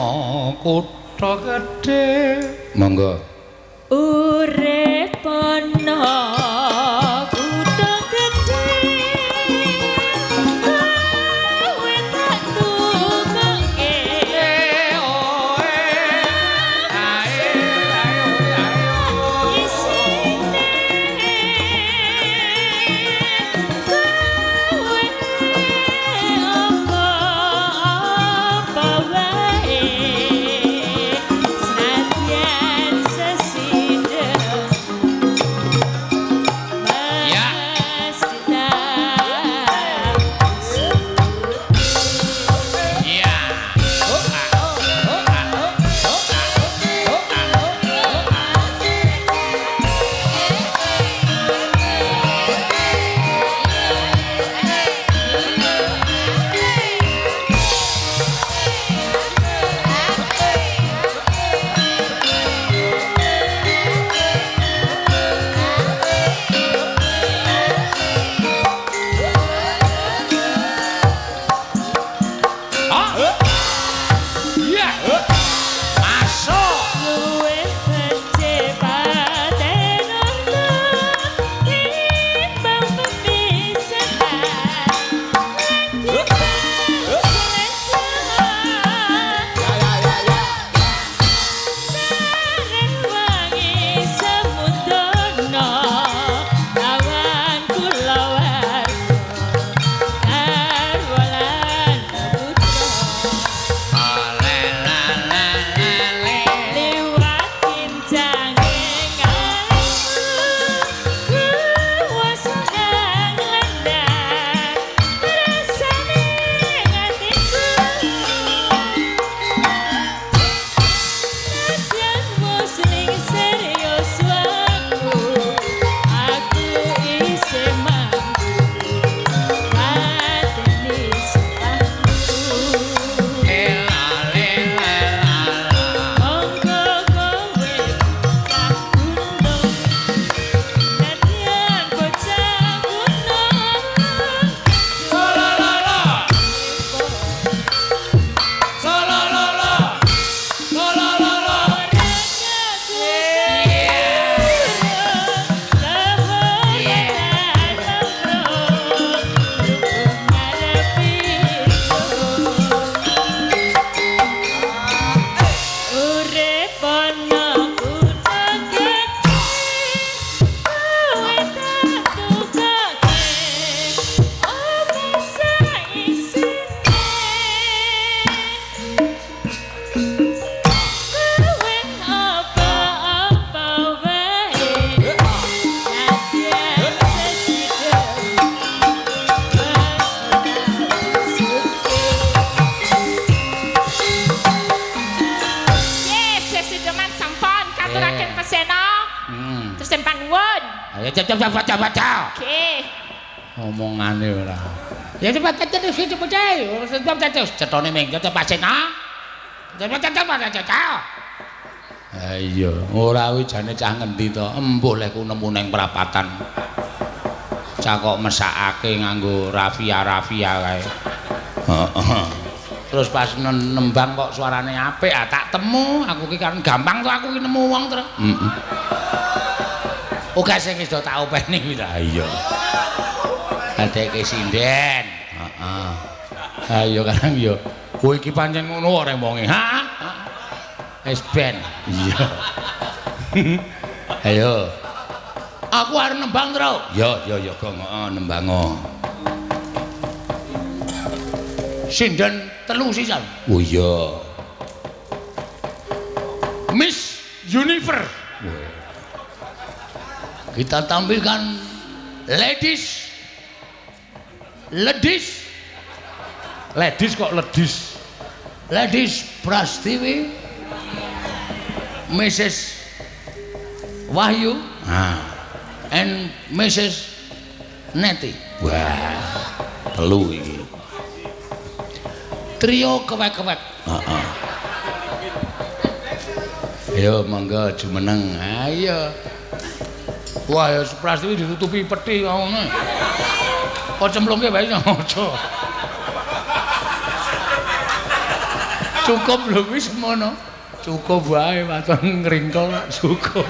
[SPEAKER 1] kutha gedhe. Monggo.
[SPEAKER 2] Urip ana kutha gedhe, kowe tak tukoke. Mas Seno. Terus panuwun.
[SPEAKER 1] Ayo cepet cepet baca baca.
[SPEAKER 2] Oke.
[SPEAKER 1] Omongane ora. Ya cepet cepet cepet cepet cepet cepet cetone ming cepet Pak Seno. Cepet cepet cepet. Iya, ora kuwi jane cah ngendi to? Embuh lek ku nemu ning prapatan. Cah kok mesakake nganggo rafia-rafia kae. Heeh. Terus pas nembang kok suarane apik, ah tak temu, aku ki kan gampang to aku ki nemu wong terus. Heeh. Oke sing wis do tak openi kuwi ta. Iya. Adeke sinden. Heeh. Ayo karang yo. Kowe iki pancen ngono ora wonge. Ha? Wis ben. Iya. Ayo. Aku arep nembang, Tru. Ya, ya, ya, Gong. Heeh, nembang. Sinden telu sisan. Oh iya. Miss Universe. Kita tampilkan ladies. Ladies. Ladies kok ladies. Ladies Prastiwi Mrs. Wahyu and Mrs. Neti. Wah, telu iki. Trio kewek-kewek. Heeh. Ayo monggo jumeneng. Ayo. Wah, ya Prastiwi ditutupi peti ngono. Kok cemplungke wae aja. Cukup lho kuwi semono. Cukup wae waton ngringkel cukup.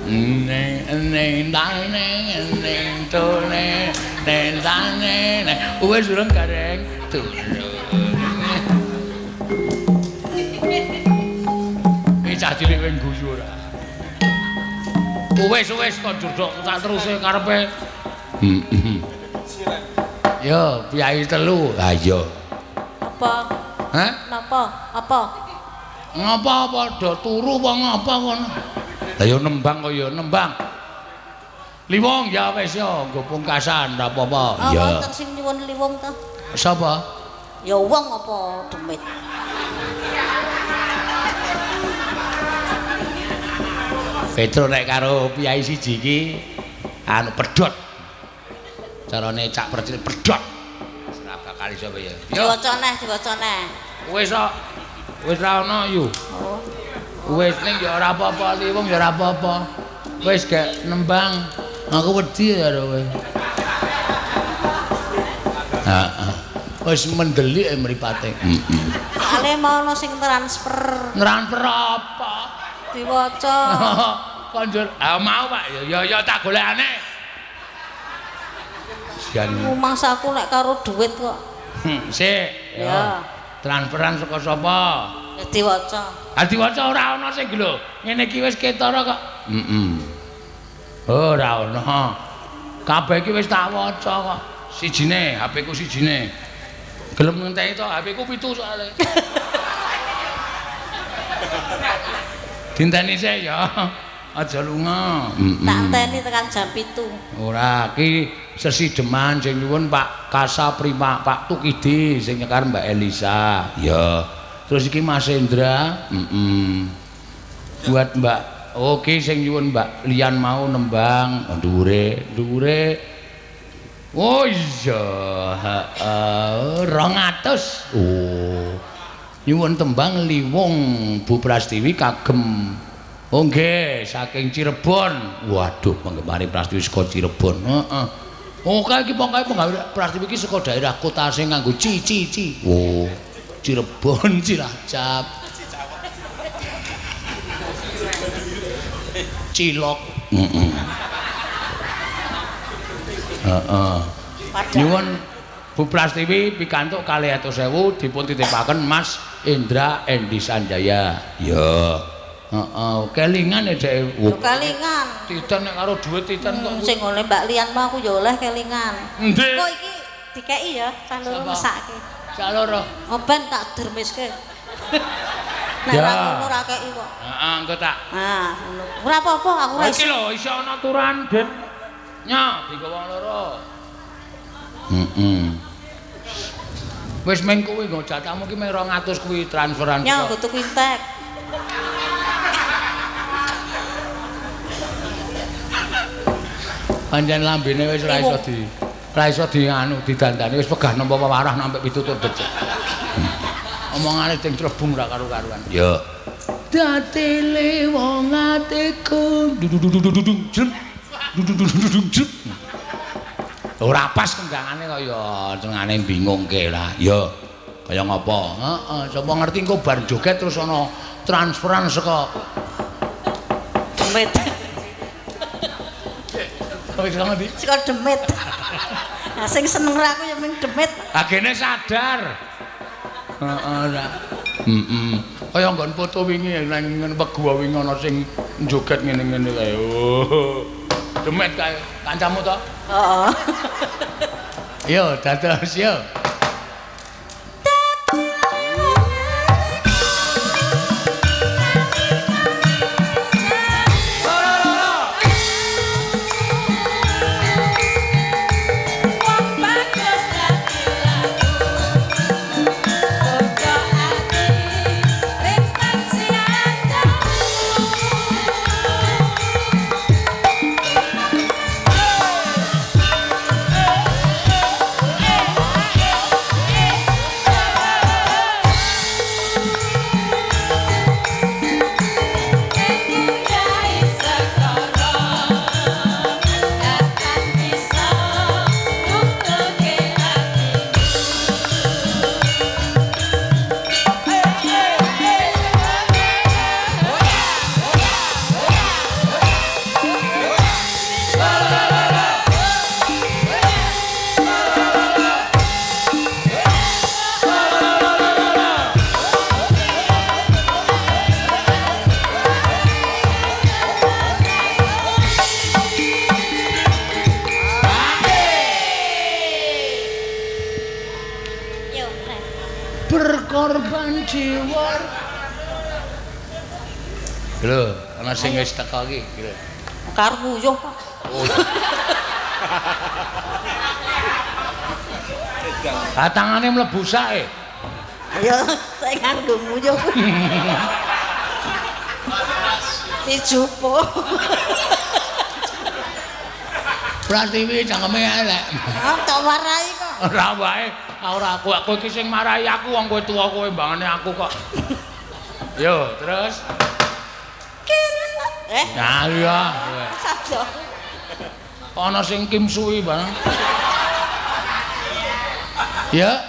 [SPEAKER 1] Neng neng tang neng neng to neng neng tang neng wis urung gareng turu. Iki cah cilik kowe guyu ora. Wis wis kok jurdok tak teruse karepe. Yo, piyai telu. Ha iya.
[SPEAKER 4] Apa?
[SPEAKER 1] Hah?
[SPEAKER 4] Napa? Apa?
[SPEAKER 1] Ngapa apa do turu apa ngapa kono? Lah yo nembang kok yo nembang. Liwong ya wis yo nggo pungkasan ora apa-apa.
[SPEAKER 4] Ya. Wonten sing nyuwun liwong to?
[SPEAKER 1] Sapa?
[SPEAKER 4] Ya wong apa demit.
[SPEAKER 1] Petro nek karo piyai siji iki anu pedhot. Carane cak percil pedhot. Ora bakal iso piye.
[SPEAKER 4] Diwaca neh, diwaca neh.
[SPEAKER 1] Wis kok. Wis ra ono yu.
[SPEAKER 4] Oh.
[SPEAKER 1] Wis ning ya ora apa-apa, liwung ya ora apa-apa. Wis gek nembang. Aku wedi karo kowe. Heeh. Wis mendelik mripate. Heeh.
[SPEAKER 4] Ale mau ono sing transfer.
[SPEAKER 1] Transfer apa?
[SPEAKER 4] Diwaca.
[SPEAKER 1] Konjur. Ah mau, Pak. Ya ya tak golekane. Jan.
[SPEAKER 4] Rumangsaku nek karo duit kok.
[SPEAKER 1] Sik.
[SPEAKER 4] Ya.
[SPEAKER 1] Transferan saka sapa?
[SPEAKER 4] Ya diwaca.
[SPEAKER 1] Ha diwaca ora ana sing lho. Ngene iki wis ketara kok. Heeh. Ora ana. Kabeh iki wis tak waca kok. Sijine, HP ku sijine. Gelem ngenteni to, HP ku 7 soalé. Dinteni sik ya. Aja lunga.
[SPEAKER 4] Tak enteni tekan jam 7.
[SPEAKER 1] Ora, iki sesideman sing nyuwun Pak Kasa Prima, Pak Tukidi sing nyekar Mbak Elisa. Ya. Terus iki Mas Endra, Buat Mbak oke sing nyuwun Mbak Lian mau nembang dhuwure, dhuwure. Oh iya, heeh, 200. Oh. Nyuwun tembang Liwung Bu Prastiwi kagem. Oh nggih, saking Cirebon. Waduh, penggemar Prastiwi saka Cirebon. Heeh. Oh, kae iki pokoke penggawe Prastiwi iki saka daerah kota sing nganggo ci ci ci. Oh, Cirebon, Cilacap. Cilok. Heeh. Heeh. Nyuwun Bu Prastiwi pikantuk 200.000 dipun titipaken Mas Indra Endi Sanjaya. Ya. Heeh, kelingan dhek.
[SPEAKER 4] Kelingan.
[SPEAKER 1] Titen nek karo dhuwit titen kok.
[SPEAKER 4] Sing oleh Mbak Lian mah aku ya oleh kelingan.
[SPEAKER 1] Endi?
[SPEAKER 4] Kok iki dikeki ya, cah loro mesake.
[SPEAKER 1] Cah loro.
[SPEAKER 4] Oh ben tak dermiske. Nek ora ngono ora keki kok.
[SPEAKER 1] Heeh, engko tak.
[SPEAKER 4] Nah, ngono. Ora apa-apa, aku ora
[SPEAKER 1] iso. Iki lho iso ana turan, Den. Nyo, digawa loro. Heeh. Wis meng kuwi nggo jatahmu ki meng 200 kuwi transferan.
[SPEAKER 4] Nyo, nggo tuku intek.
[SPEAKER 1] Pancen lambene wis ora iso di ora iso di anu didandani wis pegah nampa pewarah sampe pitutur becik. Omongane sing trebung ra karu-karuan. Ya. Datile wong atiku dudududududung jlep. Dudududududung jlep. Ora pas kendangane kaya senengane bingungke lah. Ya. Kaya ngapa? Heeh, sapa ngerti engko bar joget terus ana transferan saka
[SPEAKER 4] Demit.
[SPEAKER 1] Wis ngendi?
[SPEAKER 4] Saka demit. Nah sing seneng ra aku ya ming demit.
[SPEAKER 1] Agene sadar. Heeh, ora. Heeh. Kaya nggon foto wingi nang weguwa wingi ana sing joget ngene-ngene kae. Oh. Demit kae kancamu to?
[SPEAKER 4] Heeh.
[SPEAKER 1] Yo, dados yo.
[SPEAKER 2] Wong bagus dadi lagu Bojo ati rintang siang
[SPEAKER 4] Yo, Rek.
[SPEAKER 1] Berkorban jiwa. Lho, ana sing wis teko iki. Lho.
[SPEAKER 4] Karo nguyuh kok.
[SPEAKER 1] Ah tangane mlebu sae.
[SPEAKER 4] Ya sing nganggo nguyuh. Dijupo.
[SPEAKER 1] Pratiwi cangkeme elek.
[SPEAKER 4] Ah tak warai kok.
[SPEAKER 1] Ora wae, ora aku aku iki sing marahi aku wong kowe tuwa kowe mbangane aku kok. Yo, terus.
[SPEAKER 4] Eh,
[SPEAKER 1] Nah iya.
[SPEAKER 4] saja.
[SPEAKER 1] Ana sing kimsui barang. Ya.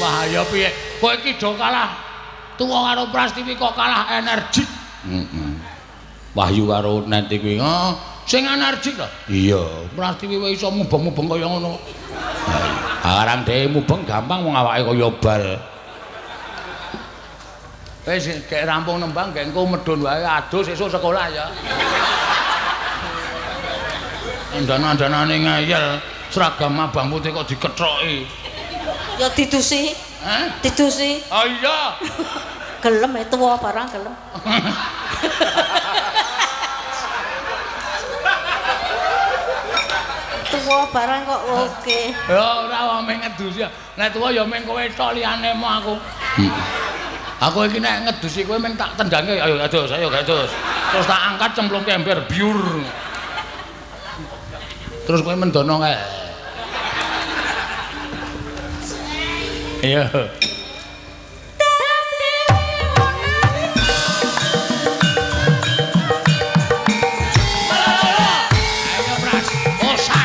[SPEAKER 1] Wah, ya piye? Kowe iki do kalah tuwa karo Prastiwi kok kalah energik. Heeh. Wahyu karo Neti kuwi, oh, sing energik to? Iya, Prastiwi wae iso mubeng-mubeng kaya ngono. Arang dhewe mubeng gampang wong awake kaya bal. Wis gek rampung nembang gek engko medhun wae adus sesuk sekolah ya. Andan-andanane ngeyel, seragam abang putih kok dikethoki.
[SPEAKER 4] Ya didusi.
[SPEAKER 1] Hah?
[SPEAKER 4] Didusi.
[SPEAKER 1] Oh iya.
[SPEAKER 4] Gelem e tuwa barang gelem. Tuwa barang kok oke.
[SPEAKER 1] Ya ora wong mung ngedusi. Nek tuwa ya mung kowe tok liyane mo aku. Aku iki nek ngedusi kowe mung tak tendangke ayo adus ayo adus. Terus tak angkat cemplungke ember biur. Terus kowe mendono kae. Iya. Ayo Pras, osah.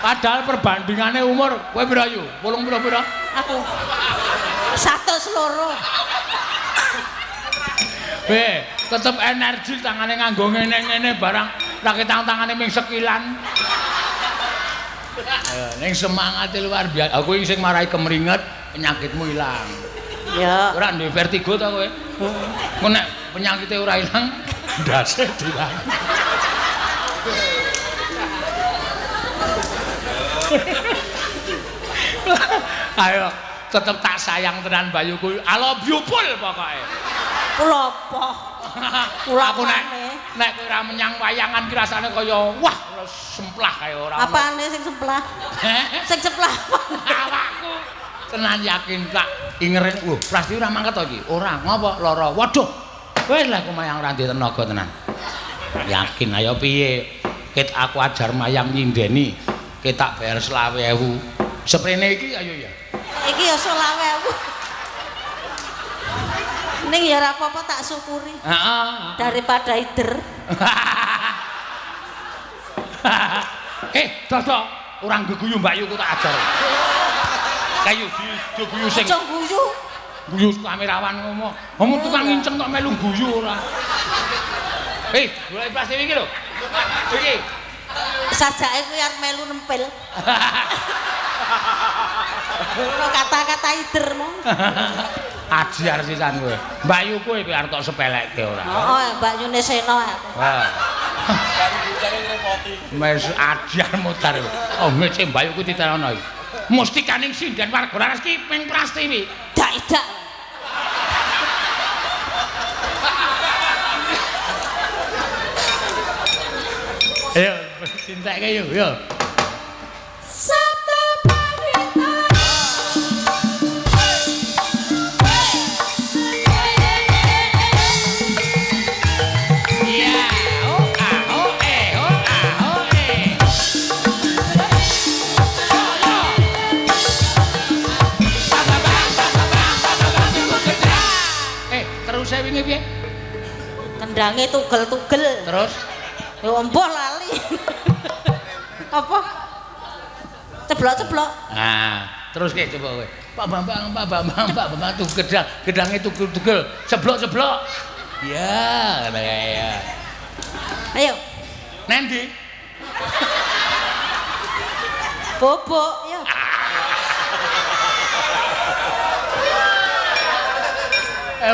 [SPEAKER 1] Padahal perbandingannya umur kowe pira yu? 80 pira?
[SPEAKER 4] Aku 102.
[SPEAKER 1] Weh, tetep energi tangane nganggo ngene-ngene barang raketang tangane ming sekilan. Ayo, ning semangate luar biasa. Aku iki sing marai kemringet, penyakitmu ilang.
[SPEAKER 4] Ya.
[SPEAKER 1] Ora duwe vertigo ta kowe? Engko nek penyakite ora ilang, ndase dilang. Ayo, tetep tak sayang tenan Bayuku. I love you pul pokoke.
[SPEAKER 4] Kula apa? Kula
[SPEAKER 1] Aku nek kowe ora menyang wayangan ki rasane kaya wah semplah kaya ora.
[SPEAKER 4] Apane sing semplah? Sing semplah apa?
[SPEAKER 1] Awakku tenan yakin tak ingeren. Lho, pasti ora mangkat to iki? Ora, ngopo? Lara. Waduh. Wis lah kumayang ora duwe tenaga tenan. Yakin ayo piye? Ket aku ajar mayang nyindeni, ket tak bayar 25.000. Seprene iki ayo ya.
[SPEAKER 4] Iki ya 25.000. Ning ya ora apa-apa tak syukuri.
[SPEAKER 1] Heeh.
[SPEAKER 4] Daripada ider.
[SPEAKER 1] Dodo, ora ngguyu Mbak Yuku tak ajar. Kayu diguyu sing
[SPEAKER 4] Aja guyu.
[SPEAKER 1] Guyu kamerawan ngono. Ngomong tukang nginceng kok melu guyu ora. Golek plastik iki lho. Iki.
[SPEAKER 4] Sajake kuwi arep melu nempel. Kok kata-kata ider mong.
[SPEAKER 1] Ajar sisan kowe. Mbak Yu kowe iki arep tok sepelekke ora.
[SPEAKER 4] Heeh, Mbak Yune Seno aku.
[SPEAKER 1] Wah. Wis ajar mutar. Oh, ngece Mbak Yu kuwi diterano iki. Mustikaning sinden warga laras ki ping prastiwi.
[SPEAKER 4] Dak-idak.
[SPEAKER 1] Ayo, cintekke yo, yo.
[SPEAKER 2] Sabda Pawita.
[SPEAKER 1] Iya, oh a oh e oh a oh e. Terus saya wingi piye?
[SPEAKER 4] Kendange tugel-tugel.
[SPEAKER 1] Terus
[SPEAKER 4] Ya embuh lali. Apa? Ceblok-ceblok.
[SPEAKER 1] Nah, terus ke coba kowe. Pak Bambang, Pak Bambang, Pak Bambang tuh gedang, gedange tugel-tugel, ceblok-ceblok. Ya, ngono kae ya.
[SPEAKER 4] Ayo,
[SPEAKER 1] Nendi?
[SPEAKER 4] bobok ya.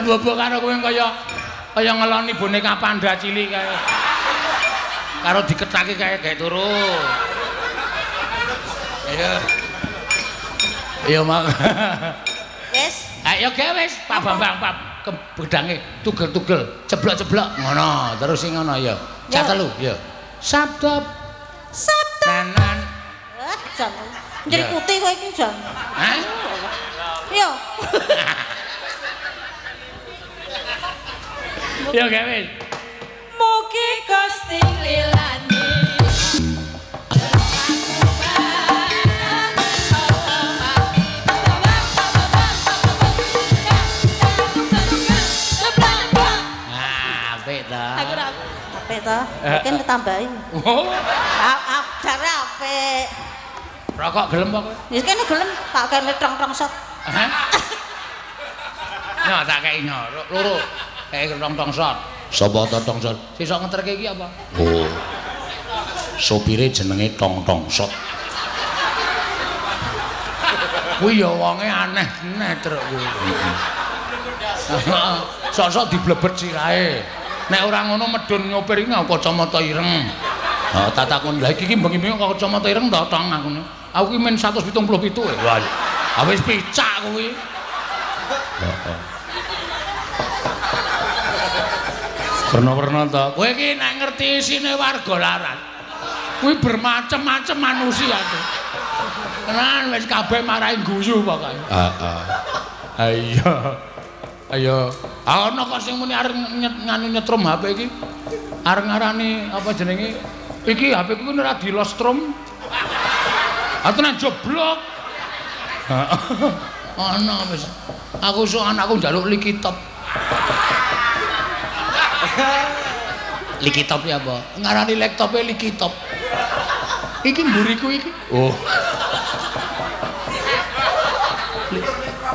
[SPEAKER 1] Bobok karo kowe kaya kaya ngeloni boneka panda cilik kae. Karo diketake kae gawe turu. Ayo. Ayo mak.
[SPEAKER 4] Wis,
[SPEAKER 1] Ayo gawe wis Pak Bambang, Pak gedange tugel-tugel, ceblok-ceblok ngono, terus sing ngono ya. Cah telu ya. Sabda
[SPEAKER 4] Sabda.
[SPEAKER 1] nanan.
[SPEAKER 4] Ah, jan. Nyerikuti kowe iki jan.
[SPEAKER 1] Hah?
[SPEAKER 4] Yo.
[SPEAKER 1] Ya gawe wis.
[SPEAKER 2] Mugi Gusti lilani.
[SPEAKER 1] Ah, apik ta.
[SPEAKER 2] Aku ora
[SPEAKER 4] Apik ta? Mungkin ditambahi.
[SPEAKER 1] Oh,
[SPEAKER 4] Ah, jare apik.
[SPEAKER 1] rokok gelem apa kowe?
[SPEAKER 4] Wis kene gelem tak kene tong-tong sot.
[SPEAKER 1] Hah? Nyo tak kei nyo, loro. Kei tong-tong sot. Sapa to tong sot? Sesuk ngeterke iki apa? Oh. Sopire jenenge tong-tong sot. Kuwi ya wonge aneh truk kuwi. Sok-sok diblebet sirahe. Nek ora ngono medun nyopir iki nganggo kacamata ireng. Ha tak takon, lha iki bengi-bengi kok kacamata ireng to tong aku. Aku ki men 177 e. Wah. Ha wis picak kuwi. Heeh. Werna-werna to. Kowe iki nek ngerti isine warga larat. Kuwi bermacam-macam manusia tuh. Tenan wis kabeh marahi guyu pokoke. Heeh. Ayo. Ayo. Ana kok sing muni arep nganu nyetrum HP iki. Arep ngarani apa jenenge? Iki HP ku ora dilostrum. Ah tenan jeblok. Ana wis. Aku sok anakku njaluk likitop. Likitop ya apa? Ngarani laptope likitop. Iki mburiku iki. Oh.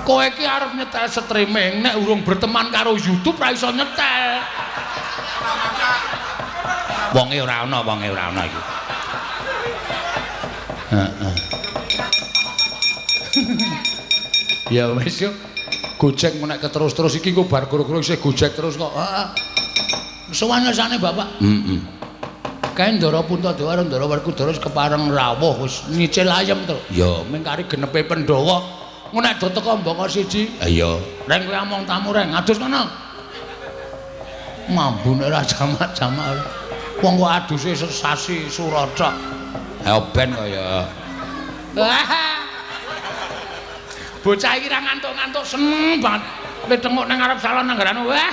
[SPEAKER 1] Kowe iki arep nyetel streaming nek urung berteman karo YouTube ra iso nyetel. Wonge ora ana, wonge ora ana iki. Heeh. Ya wis yo. Gojek nek keterus-terus iki engko bar goro-goro isih gojek terus kok. Heeh. Sowan-sane Bapak. Heeh. Kae Ndara Puntadewa karo Ndara Werkudara wis kepareng rawuh wis nyicil ayem to. Ya ming kari genepe Pandhawa. Engko nek do teko mbaka siji. Ha iya. Reng kowe among tamu reng adus kono. Mambune ora jamak-jamak. Wong kok aduse sesasi sura tok. Ayo ben kaya. Bocah iki ra ngantuk-ngantuk seneng banget. Letenguk nang ngarep salon anggarane. Wah.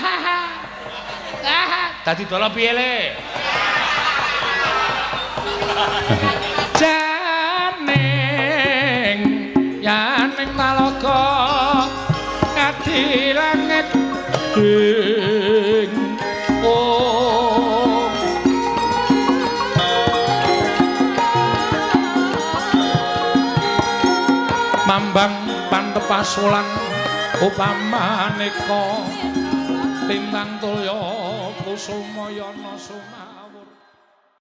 [SPEAKER 1] Wah, dadi dolo piye le? Janing yaning talaga kadi langit ing om. Mambang pantepasulan upamaneka lintang tulya kusumayana sumawang.